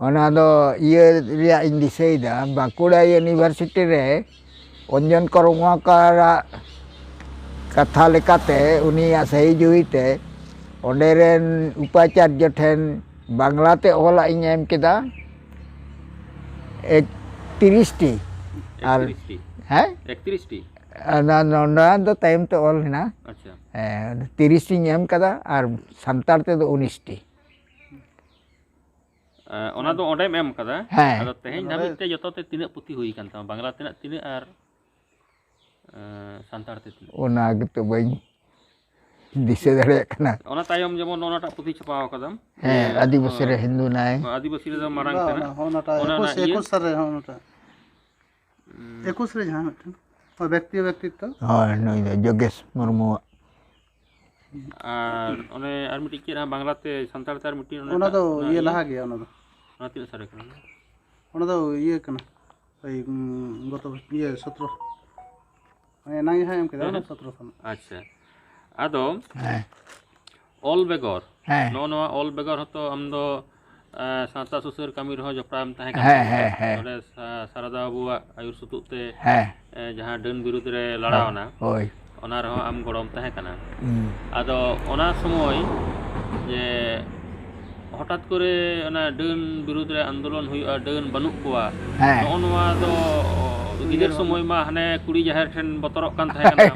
ᱚᱱᱟ ᱫᱚ ᱤᱭᱟᱹ ᱨᱮᱭᱟᱜ ᱤᱧ ᱫᱤᱥᱟᱹᱭᱮᱫᱟ, ᱵᱟᱸᱠᱩᱲᱟ ᱤᱭᱩᱱᱤᱵᱷᱟᱨᱥᱤᱴᱤ ᱨᱮ ᱚᱧᱡᱚᱱ ᱠᱚᱨᱢᱚᱠᱟᱨᱟᱜ ᱠᱟᱛᱷᱟ ᱞᱮᱠᱟᱛᱮ, ᱩᱱᱤᱭᱟᱜ ᱥᱟᱹᱦᱤ ᱡᱩᱦᱤ ᱛᱮ, ᱚᱸᱰᱮ ᱨᱮᱱ ᱩᱯᱟᱪᱟᱨᱡᱚ ᱴᱷᱮᱱ ᱵᱟᱝᱞᱟ ᱛᱮ ᱚᱞᱟᱜ ᱤᱧ ᱮᱢ ᱠᱮᱫᱟ ᱮᱠᱛᱤᱨᱤᱥ ᱴᱤ᱾ ᱟᱨ ᱮᱠᱛᱤᱨᱤᱥ ᱴᱤ? ᱦᱮᱸ? ᱮᱠᱛᱤᱨᱤᱥ ᱴᱤ? ᱚᱱᱟ, ᱚᱱᱟ ᱫᱚ ᱛᱟᱭᱚᱢ ᱛᱮ ᱚᱞ ᱦᱮᱱᱟᱜᱼᱟ᱾ ᱟᱪᱪᱷᱟ᱾ ᱦᱮᱸ, ᱛᱤᱨᱤᱥ ᱴᱤᱧ ᱮᱢ ᱠᱟᱫᱟ ᱟᱨ ᱥᱟᱱᱛᱟᱲ ᱛᱮᱫᱚ ᱩᱱᱤᱥ ᱴᱤ᱾ ᱮᱸ, ᱚᱱᱟ ᱫᱚ ᱚᱸᱰᱮᱢ ᱮᱢ ᱠᱟᱫᱟ᱾ ᱦᱮᱸ᱾ ᱟᱫᱚ ᱛᱮᱦᱮᱧ ᱱᱚᱰᱮ ᱫᱷᱟᱹᱵᱤᱡ ᱛᱮ ᱡᱚᱛᱚ ᱛᱮ ᱛᱤᱱᱟᱹᱜ ᱯᱩᱛᱷᱤ ᱦᱩᱭ ᱟᱠᱟᱱ ᱛᱟᱢᱟ? ᱵᱟᱝᱞᱟ ᱛᱮᱱᱟᱜ ᱛᱤᱱᱟᱹᱜ ᱟᱨ, ᱮᱸ, ᱥᱟᱱᱛᱟᱲ ᱛᱮ ᱛᱤᱱᱟᱹᱜ? ᱚᱱᱟ ᱜᱮᱛᱚ ᱵᱟᱹᱧ ᱫᱤᱥᱟᱹ ᱫᱟᱲᱮᱭᱟᱜ ᱠᱟᱱᱟ᱾ ᱚᱱᱟ ᱛᱟᱭᱚᱢ ᱡᱮᱢᱚᱱ ᱱᱚᱜᱼᱚ ᱱᱟᱴᱟᱜ ᱯᱩᱛᱷᱤ ᱪᱷᱟᱯᱟᱣ ᱟᱠᱟᱫᱟᱢ᱾ ᱦᱮᱸ, ᱡᱮ, ᱟᱹᱫᱤᱵᱟᱹᱥᱤ ᱨᱮ ᱦᱤᱱᱫᱩ ᱱᱟᱭ᱾ ᱟᱹᱫᱤᱵᱟᱹᱥᱤ ᱨᱮᱫᱚ ᱢᱟᱨᱟᱝ ᱵᱟ, ᱠᱟᱱᱟ᱾ ᱚᱱᱟ, ᱦᱚᱸ, ᱚᱱᱟᱴᱟᱜ ᱚᱱᱟ ᱮᱠᱩᱥ, ᱨᱮᱱᱟᱜ ᱤᱭᱟᱹ? ᱮᱠᱩᱥ ᱥᱟᱞ ᱨᱮ, ᱦᱚᱸ, ᱚᱱᱟᱴᱟᱜ᱾ ᱦᱩᱸ᱾ ᱮᱠᱩᱥ ᱨᱮ ᱡᱟᱦᱟᱸ ᱢᱤᱫᱴᱮᱱ, ᱦᱳᱭ, ᱵᱮᱠᱛᱤ ᱵᱮᱠᱛᱤᱛᱛᱚ᱾ ᱦᱳᱭ, ᱱᱩᱭ ᱫᱚ ᱡᱳᱜᱮᱥ ᱢᱩᱨᱢᱩᱣᱟᱜ᱾ ᱟᱨ ᱚᱱᱮ ᱟᱨ ᱢᱤᱫᱴᱤᱡ ᱪᱮᱫ ᱦᱟᱸᱜ ᱵᱟᱝᱞᱟ ᱛᱮ ᱥᱟᱱᱛᱟᱲ ᱛᱮ ᱟᱨ ᱢᱤᱫᱴᱤᱡ ᱚᱱᱟ ᱚᱱᱟᱴᱟᱜ, ᱫᱚ ᱚᱱᱟ ᱤᱭᱟᱹ ᱤᱭᱟᱹ? ᱞᱟᱦᱟ ᱜᱮᱭᱟ, ᱚᱱᱟ ᱫᱚ᱾ ᱚᱱᱟ ᱛᱤᱱᱟᱹᱜ ᱥᱟᱞ ᱨᱮ ᱠᱟᱱᱟ? ᱚᱱᱟ ᱫᱚ ᱤᱭᱟᱹ ᱠᱟᱱᱟ, ᱳᱭ, ᱩᱸ, ᱜᱚᱛᱚ, ᱤᱭᱟᱹ, ᱥᱚᱛᱨᱚ᱾ ᱦᱮᱸ, ᱮᱱᱟᱝ ᱜᱮ ᱦᱟᱸᱜ ᱮᱢ ᱠᱮᱫᱟ, ᱦᱮᱸ᱾ ᱥᱚᱛᱨᱚ ᱥᱚᱱ᱾ ᱟᱪᱪᱷᱟ᱾ ᱟᱫᱚ ᱦᱮᱸ᱾ ᱚᱞ ᱵᱮᱜᱚᱨ, ᱦᱮᱸ᱾ ᱱᱚᱜᱼᱚ ᱱᱚᱣᱟ ᱚᱞ ᱵᱮᱜᱚᱨ ᱦᱚᱸᱛᱚ ᱟᱢ ᱫᱚ, ᱮᱸ, ᱥᱟᱶᱛᱟ ᱥᱩᱥᱟᱹᱨ ᱠᱟᱹᱢᱤ ᱨᱮᱦᱚᱸ ᱡᱚᱯᱲᱟᱣ ᱮᱢ ᱛᱟᱦᱮᱸ ᱠᱟᱱ ᱦᱮᱸ, ᱛᱟᱵᱚᱱᱟ᱾ ᱦᱮᱸ, ᱦᱮᱸ᱾ ᱱᱚᱰᱮ ᱥᱟ-, ᱥᱟᱨᱟᱫᱟ ᱵᱟᱵᱩᱣᱟᱜ ᱟᱹᱭᱩᱨ ᱥᱩᱛᱩᱜ ᱛᱮ, ᱦᱮᱸ᱾ ᱮᱸ, ᱡᱟᱦᱟᱸ ᱰᱟᱹᱱ ᱵᱤᱨᱩᱫᱽ ᱨᱮ ᱞᱟᱲᱟᱣ ᱦᱳᱭ, ᱮᱱᱟ, ᱦᱳᱭ᱾ ᱚᱱᱟ ᱨᱮᱦᱚᱸ ᱟᱢ ᱜᱚᱲᱚᱢ ᱛᱟᱦᱮᱸ ᱠᱟᱱᱟ᱾ ᱦᱩᱸ᱾ ᱟᱫᱚ ᱚᱱᱟ ᱥᱚᱢᱚᱭ ᱡᱮ ᱦᱚᱴᱟᱛ ᱠᱚᱨᱮ ᱚᱱᱟ ᱰᱟᱹᱱ ᱵᱤᱨᱩᱫᱽ ᱨᱮ ᱟᱱᱫᱳᱞᱚᱱ ᱦᱩᱭᱩᱜᱼᱟ, ᱰᱟᱹᱱ ᱵᱟᱹᱱᱩᱜ ᱠᱚᱣᱟ, ᱦᱮᱸ᱾ ᱱᱚᱜᱼᱚ ᱱᱚᱣᱟ ᱫᱚ ᱜᱤᱫᱟᱹᱨ ᱥᱚᱢᱚᱭ ᱢᱟ ᱦᱟᱱᱮ ᱠᱩᱲᱤ ᱡᱟᱦᱮᱨ ᱴᱷᱮᱱ ᱵᱚᱛᱚᱨᱚᱜ ᱠᱟᱱ ᱛᱟᱦᱮᱸ ᱠᱟᱱᱟ᱾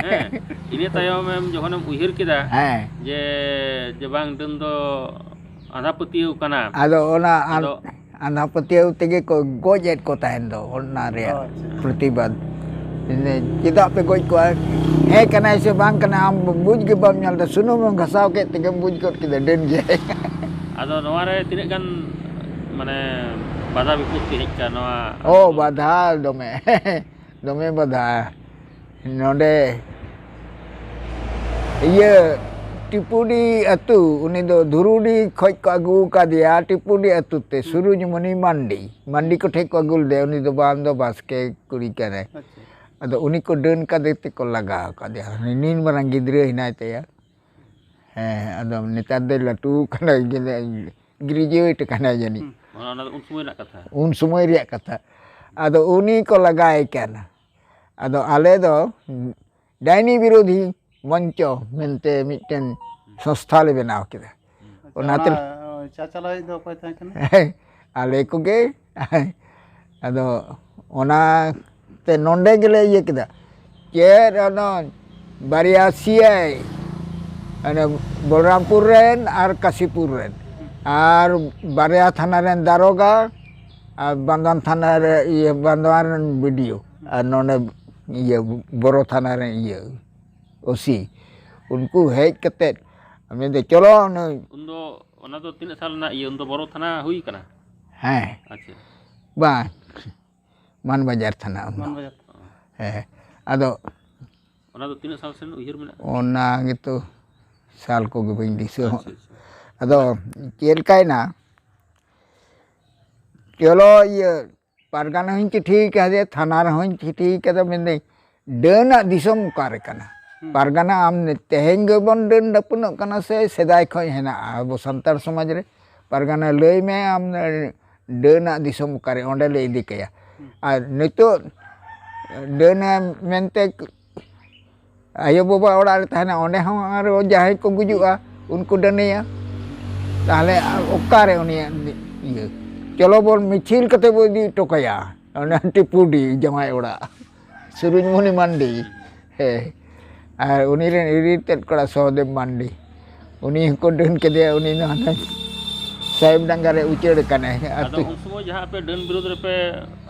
ᱦᱮᱸ, ᱤᱱᱟᱹ ᱛᱟᱭᱚᱢ ᱮᱢ ᱡᱚᱠᱷᱚᱱᱮᱢ ᱩᱭᱦᱟᱹᱨ ᱠᱮᱫᱟ ᱦᱮᱸ᱾ ᱡᱮ, ᱡᱮ ᱵᱟᱝ ᱰᱟᱹᱱ ᱫᱚ ᱟᱸᱫᱷᱟ ᱯᱟᱹᱛᱭᱟᱹᱣ ᱠᱟᱱᱟ᱾ ᱟᱫᱚ ᱚᱱᱟ ᱟᱸ-, ᱟᱫᱚ ᱟᱸᱫᱷᱟ ᱯᱟᱹᱛᱭᱟᱹᱣ ᱛᱮᱜᱮ ᱠᱚ ᱜᱚᱡ ᱮᱫ ᱠᱚ ᱛᱟᱦᱮᱱ ᱫᱚ, ᱚᱱᱟ ᱨᱮᱭᱟᱜ ᱚ, ᱟᱪᱪᱷᱟ᱾ ᱯᱨᱚᱛᱤᱵᱟᱫ᱾ ᱢᱮᱱᱫᱟᱹᱧ, "ᱪᱮᱫᱟᱜ ᱯᱮ ᱜᱚᱡ ᱠᱚᱣᱟ? ᱦᱮᱸ ᱠᱟᱱᱟᱭ ᱥᱮ ᱵᱟᱝ ᱠᱟᱱᱟᱭ, ᱟᱢ ᱵᱩᱡᱽ ᱜᱮ ᱵᱟᱢ ᱧᱮᱞ ᱮᱫᱟ, ᱥᱩᱱᱩᱢ ᱮᱢ ᱜᱷᱟᱥᱟᱣ ᱠᱮᱫ ᱛᱮᱜᱮᱢ ᱵᱩᱡᱽ ᱜᱚᱫ ᱠᱮᱫᱟ, ᱰᱟᱹᱱ ᱜᱮᱭᱟᱭ᱾" ᱟᱫᱚ ᱱᱚᱣᱟ ᱨᱮ ᱛᱤᱱᱟᱹᱜ ᱜᱟᱱ, ᱢᱟᱱᱮ, ᱵᱟᱫᱷᱟ ᱵᱤᱯᱚᱛᱛᱤ ᱦᱮᱡ ᱠᱟᱱᱟ ᱱᱚᱣᱟ? ᱚ, ᱵᱟᱫᱷᱟ ᱫᱚᱢᱮ᱾ ᱫᱚᱢᱮ ᱵᱟᱫᱷᱟ᱾ ᱱᱚᱰᱮ ᱤᱭᱟᱹ ᱴᱤᱯᱩᱰᱤ ᱟᱹᱛᱩ, ᱩᱱᱤ ᱫᱚ ᱫᱷᱩᱨᱩᱰᱤ ᱠᱷᱚᱡ ᱠᱚ ᱟᱹᱜᱩ ᱟᱠᱟᱫᱮᱭᱟ, ᱴᱤᱯᱩᱰᱤ ᱟᱹᱛᱩ ᱛᱮ, ᱥᱩᱨᱩᱡᱽᱢᱚᱱᱤ ᱢᱟᱱᱰᱤ᱾ ᱢᱟᱱᱰᱤ ᱠᱚ ᱴᱷᱮᱡ ᱠᱚ ᱟᱹᱜᱩ ᱞᱮᱫᱮᱭᱟ, ᱩᱱᱤ ᱫᱚ ᱵᱟᱝ ᱫᱚ ᱵᱟᱥᱠᱮ ᱠᱩᱲᱤ ᱠᱟᱱᱟᱭ᱾ ᱟᱪᱪᱷᱟ᱾ ᱟᱫᱚ ᱩᱱᱤ ᱠᱚ ᱰᱟᱹᱱ ᱠᱟᱫᱮ ᱛᱮᱠᱚ ᱞᱟᱜᱟ ᱟᱠᱟᱫᱮᱭᱟ᱾ ᱩᱱᱤ ᱱᱤᱱ ᱢᱟᱨᱟᱝ ᱜᱤᱫᱽᱨᱟᱹ ᱦᱮᱱᱟᱭ ᱛᱟᱭᱟ᱾ ᱦᱮᱸ, ᱟᱫᱚ ᱱᱮᱛᱟᱨ ᱫᱚᱭ ᱞᱟᱹᱴᱩ ᱠᱟᱱᱟᱭ, ᱜᱨᱮᱡᱩᱭᱮᱴ ᱠᱟᱱᱟᱭ ᱡᱟᱹᱱᱤᱡ᱾ ᱦᱩᱸ, ᱚᱱᱟ, ᱚᱱᱟ ᱫᱚ ᱩᱱ ᱥᱚᱢᱚᱭ ᱨᱮᱱᱟᱜ ᱠᱟᱛᱷᱟ᱾ ᱩᱱ ᱥᱚᱢᱚᱭ ᱨᱮᱭᱟᱜ ᱠᱟᱛᱷᱟ᱾ ᱟᱫᱚ ᱩᱱᱤ ᱠᱚ ᱞᱟᱜᱟᱭ ᱠᱟᱱᱟ᱾ ᱟᱫᱚ ᱟᱞᱮ ᱫᱚ ᱰᱟᱭᱱᱤ ᱵᱤᱨᱳᱫᱷᱤ ᱢᱚᱧᱪᱚ ᱢᱮᱱᱛᱮ ᱢᱤᱫᱴᱮᱱ ᱥᱚᱝᱥᱛᱷᱟ ᱞᱮ ᱵᱮᱱᱟᱣ ᱠᱮᱫᱟ᱾ ᱟᱪᱪᱷᱟ, ᱚᱱᱟᱛᱮ ᱚᱱᱟ, ᱚ, ᱪᱟᱪᱟᱞᱟᱣᱤᱡ ᱫᱚ ᱚᱠᱚᱭ ᱛᱟᱦᱮᱸ ᱠᱟᱱᱟ? ᱟᱞᱮ ᱠᱚᱜᱮ᱾ ᱟᱫᱚ ᱚᱱᱟᱛᱮ ᱱᱚᱰᱮ ᱜᱮᱞᱮ ᱤᱭᱟᱹ ᱠᱮᱫᱟ᱾ ᱪᱮᱫ ᱚᱱᱟ ᱵᱟᱨᱭᱟ ᱥᱤ ᱟᱭ, ᱚᱱᱮ ᱵᱚᱞᱨᱟᱢᱯᱩᱨ ᱨᱮᱱ ᱟᱨ ᱠᱟᱥᱤᱯᱩᱨ ᱨᱮᱱ, ᱟᱨ ᱵᱟᱨᱭᱟ ᱛᱷᱟᱱᱟ ᱨᱮᱱ ᱫᱟᱨᱚᱜᱟ, ᱟᱨ ᱵᱟᱱᱫᱣᱟᱱ ᱛᱷᱟᱱᱟ ᱨᱮ, ᱤᱭᱟᱹ, ᱵᱟᱱᱫᱣᱟᱱ ᱨᱮᱱ ᱵᱤ ᱰᱤ ᱳ, ᱟᱨ ᱱᱚᱰᱮ ᱤᱭᱟᱹ ᱵᱳᱨᱳ ᱛᱷᱟᱱᱟ ᱨᱮᱱ ᱤᱭᱟᱹ ᱳ ᱥᱤ, ᱩᱱᱠᱩ ᱦᱮᱡ ᱠᱟᱛᱮᱫ ᱢᱮᱱᱫᱟ, "ᱪᱚᱞᱚ ᱱᱩᱭ᱾" ᱩᱱᱫᱚ, ᱚᱱᱟ ᱫᱚ ᱛᱤᱱᱟᱹᱜ ᱥᱟᱞ ᱨᱮᱱᱟᱜ ᱤᱭᱟᱹ? ᱩᱱᱫᱚ ᱵᱳᱨᱳ ᱛᱷᱟᱱᱟ ᱦᱩᱭ ᱠᱟᱱᱟ? ᱦᱮᱸ᱾ ᱟᱪᱪᱷᱟ᱾ ᱵᱟᱝ, ᱢᱟᱱᱵᱟᱡᱟᱨ ᱛᱷᱟᱱᱟ ᱩᱱᱫᱚ᱾ ᱢᱟᱱᱵᱟᱡᱟᱨ᱾ ᱦᱮᱸ, ᱟᱫᱚ ᱚᱱᱟ ᱫᱚ ᱛᱤᱱᱟᱹᱜ ᱥᱟᱞ ᱥᱮᱱ ᱩᱭᱦᱟᱹᱨ ᱢᱮᱱᱟᱜᱼᱟ? ᱚᱱᱟ ᱜᱮᱛᱚ ᱥᱟᱞ ᱠᱚᱜᱮ ᱵᱟᱹᱧ ᱫᱤᱥᱟᱹ᱾ ᱟᱪᱪᱷᱟ, ᱟᱪᱪᱷᱟ᱾ ᱟᱫᱚ ᱪᱮᱫ ᱞᱮᱠᱟᱭᱮᱱᱟ, ᱪᱚᱞᱚ ᱤᱭᱟᱹ ᱯᱟᱨᱜᱟᱱᱟ ᱦᱚᱸᱧ ᱪᱤᱴᱷᱤ ᱠᱟᱫᱮᱭᱟ, ᱛᱷᱟᱱᱟ ᱨᱮᱦᱚᱸᱧ ᱪᱤᱴᱷᱤ ᱠᱟᱫᱟ, ᱢᱮᱱᱫᱟᱹᱧ, "ᱰᱟᱹᱱᱟᱜ ᱫᱤᱥᱚᱢ ᱚᱠᱟᱨᱮ ᱠᱟᱱᱟ? ᱦᱩᱸ᱾ ᱯᱟᱨᱜᱟᱱᱟ, ᱟᱢ ᱛᱮᱦᱮᱧ ᱜᱮᱵᱚᱱ ᱰᱟᱹᱱ ᱰᱟᱹᱯᱩᱱᱚᱜ ᱠᱟᱱᱟ ᱥᱮ ᱥᱮᱫᱟᱭ ᱠᱷᱚᱱ ᱦᱮᱱᱟᱜᱼᱟ ᱟᱵᱚ ᱥᱟᱱᱛᱟᱲ ᱥᱚᱢᱟᱡᱽ ᱨᱮ? ᱯᱟᱨᱜᱟᱱᱟ, ᱞᱟᱹᱭ ᱢᱮ ᱟᱢ ᱰᱟᱹᱱᱟᱜ ᱫᱤᱥᱚᱢ ᱚᱠᱟᱨᱮ, ᱚᱸᱰᱮ ᱞᱮ ᱤᱫᱤ ᱠᱟᱭᱟ᱾" ᱦᱩᱸ᱾ ᱟᱨ ᱱᱤᱛᱚᱜ ᱰᱟᱹᱱ ᱢᱮᱱᱛᱮ ᱟᱭᱳᱼᱵᱟᱵᱟ ᱚᱲᱟᱜ ᱨᱮ ᱛᱟᱦᱮᱱᱟ, ᱚᱸᱰᱮ ᱦᱚᱸ ᱟᱨᱚ ᱡᱟᱦᱟᱸᱭ ᱠᱚ ᱜᱩᱡᱩᱜᱼᱟ, ᱩᱱᱠᱩ ᱰᱟᱹᱱᱮᱭᱟ᱾ ᱛᱟᱦᱚᱞᱮ ᱚᱠᱟᱨᱮ ᱩᱱᱤᱭᱟᱜ ᱤᱭᱟᱹ? ᱪᱚᱞᱚ ᱵᱚᱱ ᱢᱤᱪᱷᱤᱞ ᱠᱟᱛᱮ ᱵᱚᱱ ᱤᱫᱤ ᱦᱚᱴᱚ ᱠᱟᱭᱟ ᱚᱱᱟ ᱴᱤᱯᱩᱰᱤ ᱡᱟᱶᱟᱭ ᱚᱲᱟᱜ, ᱥᱩᱨᱩᱡᱽᱢᱚᱱᱤ ᱢᱟᱱᱰᱤ᱾ ᱦᱮᱸ, ᱟᱨ ᱩᱱᱤ ᱨᱮᱱ ᱤᱨᱤᱞ ᱛᱮᱫ ᱠᱚᱲᱟ ᱥᱚᱦᱚᱫᱮᱵ ᱢᱟᱱᱰᱤ, ᱩᱱᱤ ᱦᱚᱸᱠᱚ ᱰᱟᱹᱱ ᱠᱮᱫᱮᱭᱟ, ᱩᱱᱤ ᱫᱚ ᱦᱟᱱᱮ ᱥᱟᱦᱮᱵᱰᱟᱝᱜᱟ ᱨᱮ ᱩᱪᱟᱹᱲ ᱟᱠᱟᱱᱟᱭ᱾ ᱟᱫᱚ ᱟᱹᱛᱩ᱾ ᱩᱱ ᱥᱚᱢᱚᱭ ᱡᱟᱦᱟᱸ ᱟᱯᱮ ᱰᱟᱹᱱ ᱵᱤᱨᱩᱫᱽ ᱨᱮᱯᱮ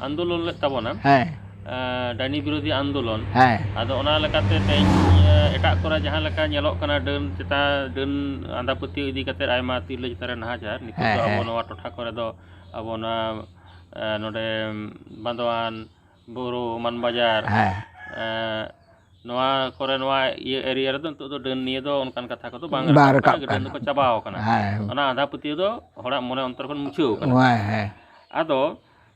ᱟᱱᱫᱳᱞᱚᱱ ᱞᱮᱫ ᱛᱟᱵᱚᱱᱟ, ᱦᱮᱸ᱾ ᱮᱸ, ᱰᱟᱹᱱᱤ ᱵᱤᱨᱳᱫᱷᱤ ᱟᱱᱫᱳᱞᱚᱱ᱾ ᱦᱮᱸ᱾ ᱟᱫᱚ ᱚᱱᱟ ᱞᱮᱠᱟᱛᱮ ᱛᱮᱦᱮᱧ, ᱮᱸ, ᱮᱴᱟᱜ ᱠᱚᱨᱮ ᱡᱟᱦᱟᱸ ᱞᱮᱠᱟ ᱧᱮᱞᱚᱜ ᱠᱟᱱᱟ, ᱰᱟᱹᱱ ᱪᱮᱛᱟᱱ, ᱰᱟᱹᱱ ᱟᱸᱫᱷᱟ ᱯᱟᱹᱛᱭᱟᱹᱣ ᱤᱫᱤ ᱠᱟᱛᱮ ᱟᱭᱢᱟ ᱛᱤᱨᱞᱟᱹ ᱪᱮᱛᱟᱱ ᱨᱮ ᱱᱟᱦᱟᱪᱟᱨ, ᱱᱤᱛᱚᱜ ᱦᱮᱸ, ᱫᱚ ᱟᱵᱚ ᱦᱮᱸ᱾ ᱱᱚᱣᱟ ᱴᱚᱴᱷᱟ ᱠᱚᱨᱮ ᱫᱚ ᱟᱵᱚ ᱱᱚᱣᱟ, ᱮᱸ, ᱱᱚᱰᱮ ᱵᱟᱸᱫᱣᱟᱱ, ᱵᱳᱨᱳ, ᱢᱟᱱᱵᱟᱡᱟᱨ, ᱦᱮᱸ᱾ ᱮᱸ, ᱱᱚᱣᱟ ᱠᱚᱨᱮ, ᱱᱚᱣᱟ ᱤᱭᱟᱹ area ᱨᱮᱫᱚ ᱱᱤᱛᱚᱜ ᱫᱚ ᱰᱟᱹᱱ ᱱᱤᱭᱟᱹ ᱫᱚ ᱚᱱᱠᱟᱱ ᱠᱟᱛᱷᱟ ᱠᱚᱫᱚ ᱵᱟᱝ ᱵᱟᱝ ᱨᱟᱠᱟᱵ ᱨᱟᱠᱟᱵ ᱠᱟᱱᱟ, ᱜᱤᱫᱽᱨᱟᱹ ᱠᱟᱱᱟ᱾ ᱫᱚᱠᱚ ᱪᱟᱵᱟᱣ ᱠᱟᱱᱟ᱾ ᱦᱮᱸ᱾ ᱚᱱᱟ ᱟᱸᱫᱷᱟ ᱯᱟᱹᱛᱭᱟᱹᱣ ᱫᱚ ᱦᱚᱲᱟᱜ ᱢᱚᱱᱮ ᱚᱱᱛᱚᱨ ᱠᱷᱚᱱ ᱢᱩᱪᱷᱟᱹᱣ ᱠᱟᱱᱟ᱾ ᱦᱮᱸ, ᱦᱮᱸ᱾ ᱟᱫᱚ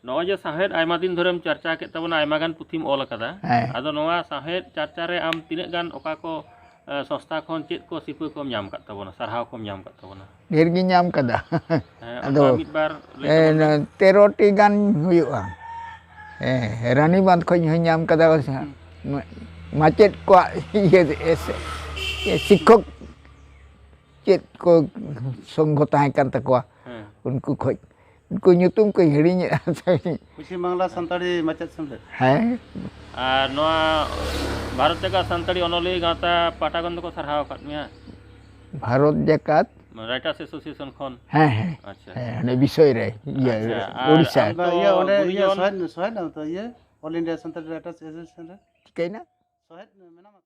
ᱱᱚᱜᱼᱚᱭ ᱡᱮ ᱥᱟᱶᱦᱮᱫ ᱟᱭᱢᱟ ᱫᱤᱱ ᱫᱷᱚᱨᱮᱢ ᱪᱟᱨᱪᱟ ᱠᱮᱫ ᱛᱟᱵᱚᱱᱟ, ᱟᱭᱢᱟ ᱜᱟᱱ ᱯᱩᱛᱷᱤᱢ ᱚᱞ ᱟᱠᱟᱫᱟ᱾ ᱦᱮᱸ᱾ ᱟᱫᱚ ᱱᱚᱣᱟ ᱥᱟᱶᱦᱮᱫ ᱪᱟᱨᱪᱟ ᱨᱮ ᱟᱢ ᱛᱤᱱᱟᱹᱜ ᱜᱟᱱ ᱚᱠᱟ ᱠᱚ, ᱮ, ᱥᱚᱝᱥᱛᱷᱟ ᱠᱷᱚᱱ ᱪᱮᱫ ᱠᱚ ᱥᱤᱨᱯᱟᱹ ᱠᱚᱢ ᱧᱟᱢ ᱟᱠᱟᱫ ᱛᱟᱵᱚᱱᱟ, ᱥᱟᱨᱦᱟᱣ ᱠᱚᱢ ᱧᱟᱢ ᱟᱠᱟᱫ ᱛᱟᱵᱚᱱᱟ? ᱰᱷᱮᱨ ᱜᱤᱧ ᱧᱟᱢ ᱠᱟᱫᱟ᱾ ᱦᱮᱸ, ᱟᱫᱚ, ᱚᱱᱠᱟ ᱢᱤᱫ ᱵᱟᱨ ᱞᱟᱹᱭ ᱮ, ᱛᱟᱵᱚᱱ ᱢᱮ᱾ ᱛᱮᱨᱚᱴᱤ ᱜᱟᱱ ᱦᱩᱭᱩᱜᱼᱟ᱾ ᱦᱮᱸ, ᱨᱟᱱᱤᱵᱟᱸᱫᱷ ᱠᱷᱚᱱ ᱦᱚᱸᱧ ᱧᱟᱢ ᱠᱟᱫᱟ᱾ ᱦᱩᱸ᱾ ᱢᱟ-, ᱢᱟᱪᱮᱫ ᱠᱚᱣᱟᱜ ᱤᱭᱟᱹ, ᱮᱥ-, ᱥᱤᱠᱠᱷᱚᱠ ᱪᱮᱫ ᱠᱚ ᱥᱚᱝᱜᱷᱚ ᱛᱟᱦᱮᱸ ᱠᱟᱱ ᱛᱟᱠᱚᱣᱟ, ᱦᱮᱸ᱾ ᱩᱱᱠᱩ ᱠᱷᱚᱱ, ᱩᱱᱠᱩ ᱧᱩᱛᱩᱢ ᱠᱚᱧ ᱦᱤᱲᱤᱧᱮᱫᱼᱟ᱾ ᱯᱚᱪᱷᱤᱢ ᱵᱟᱝᱞᱟ ᱥᱟᱱᱛᱟᱲᱤ ᱢᱟᱪᱮᱫ ᱥᱮᱢᱞᱮᱫ᱾ ᱦᱮᱸ᱾ ᱟᱨ ᱱᱚᱣᱟ ᱵᱷᱟᱨᱚᱛ ᱡᱟᱠᱟᱛ ᱥᱟᱱᱛᱟᱲᱤ ᱚᱱᱚᱞᱤᱭᱟᱹ ᱜᱟᱶᱛᱟ ᱯᱟᱦᱴᱟ ᱠᱷᱚᱱ ᱫᱚᱠᱚ ᱥᱟᱨᱦᱟᱣ ᱟᱠᱟᱫ ᱢᱮᱭᱟ? ᱵᱷᱟᱨᱚᱛ ᱡᱟᱠᱟᱛ᱾ ᱢᱟᱱᱮ Writers Association ᱠᱷᱚᱱ? ᱦᱮᱸ, ᱦᱮᱸ᱾ ᱟᱪᱪᱷᱟ᱾ ᱦᱮᱸ, ᱦᱟᱱᱮ ᱵᱤᱥᱚᱭ ᱨᱮ, ᱤᱭᱟᱹ, ᱟᱪᱪᱷᱟ, ᱟᱨ ᱳᱰᱤᱥᱟ᱾ ᱟᱢ ᱫᱚ ᱤᱭᱟᱹ, ᱚᱸᱰᱮ ᱤᱭᱟᱹ, ᱜᱩᱱᱤᱡᱚᱱ? ᱥᱚᱦᱮᱫ, ᱥᱚᱦᱮᱫ ᱱᱟᱢ ᱛᱚ, ᱤᱭᱟᱹ, All India Santal Writers Association ᱨᱮ? ᱪᱤᱠᱟᱹᱭᱮᱱᱟ? ᱥᱚᱦᱮᱫ ᱢᱮᱱᱟᱢᱟ?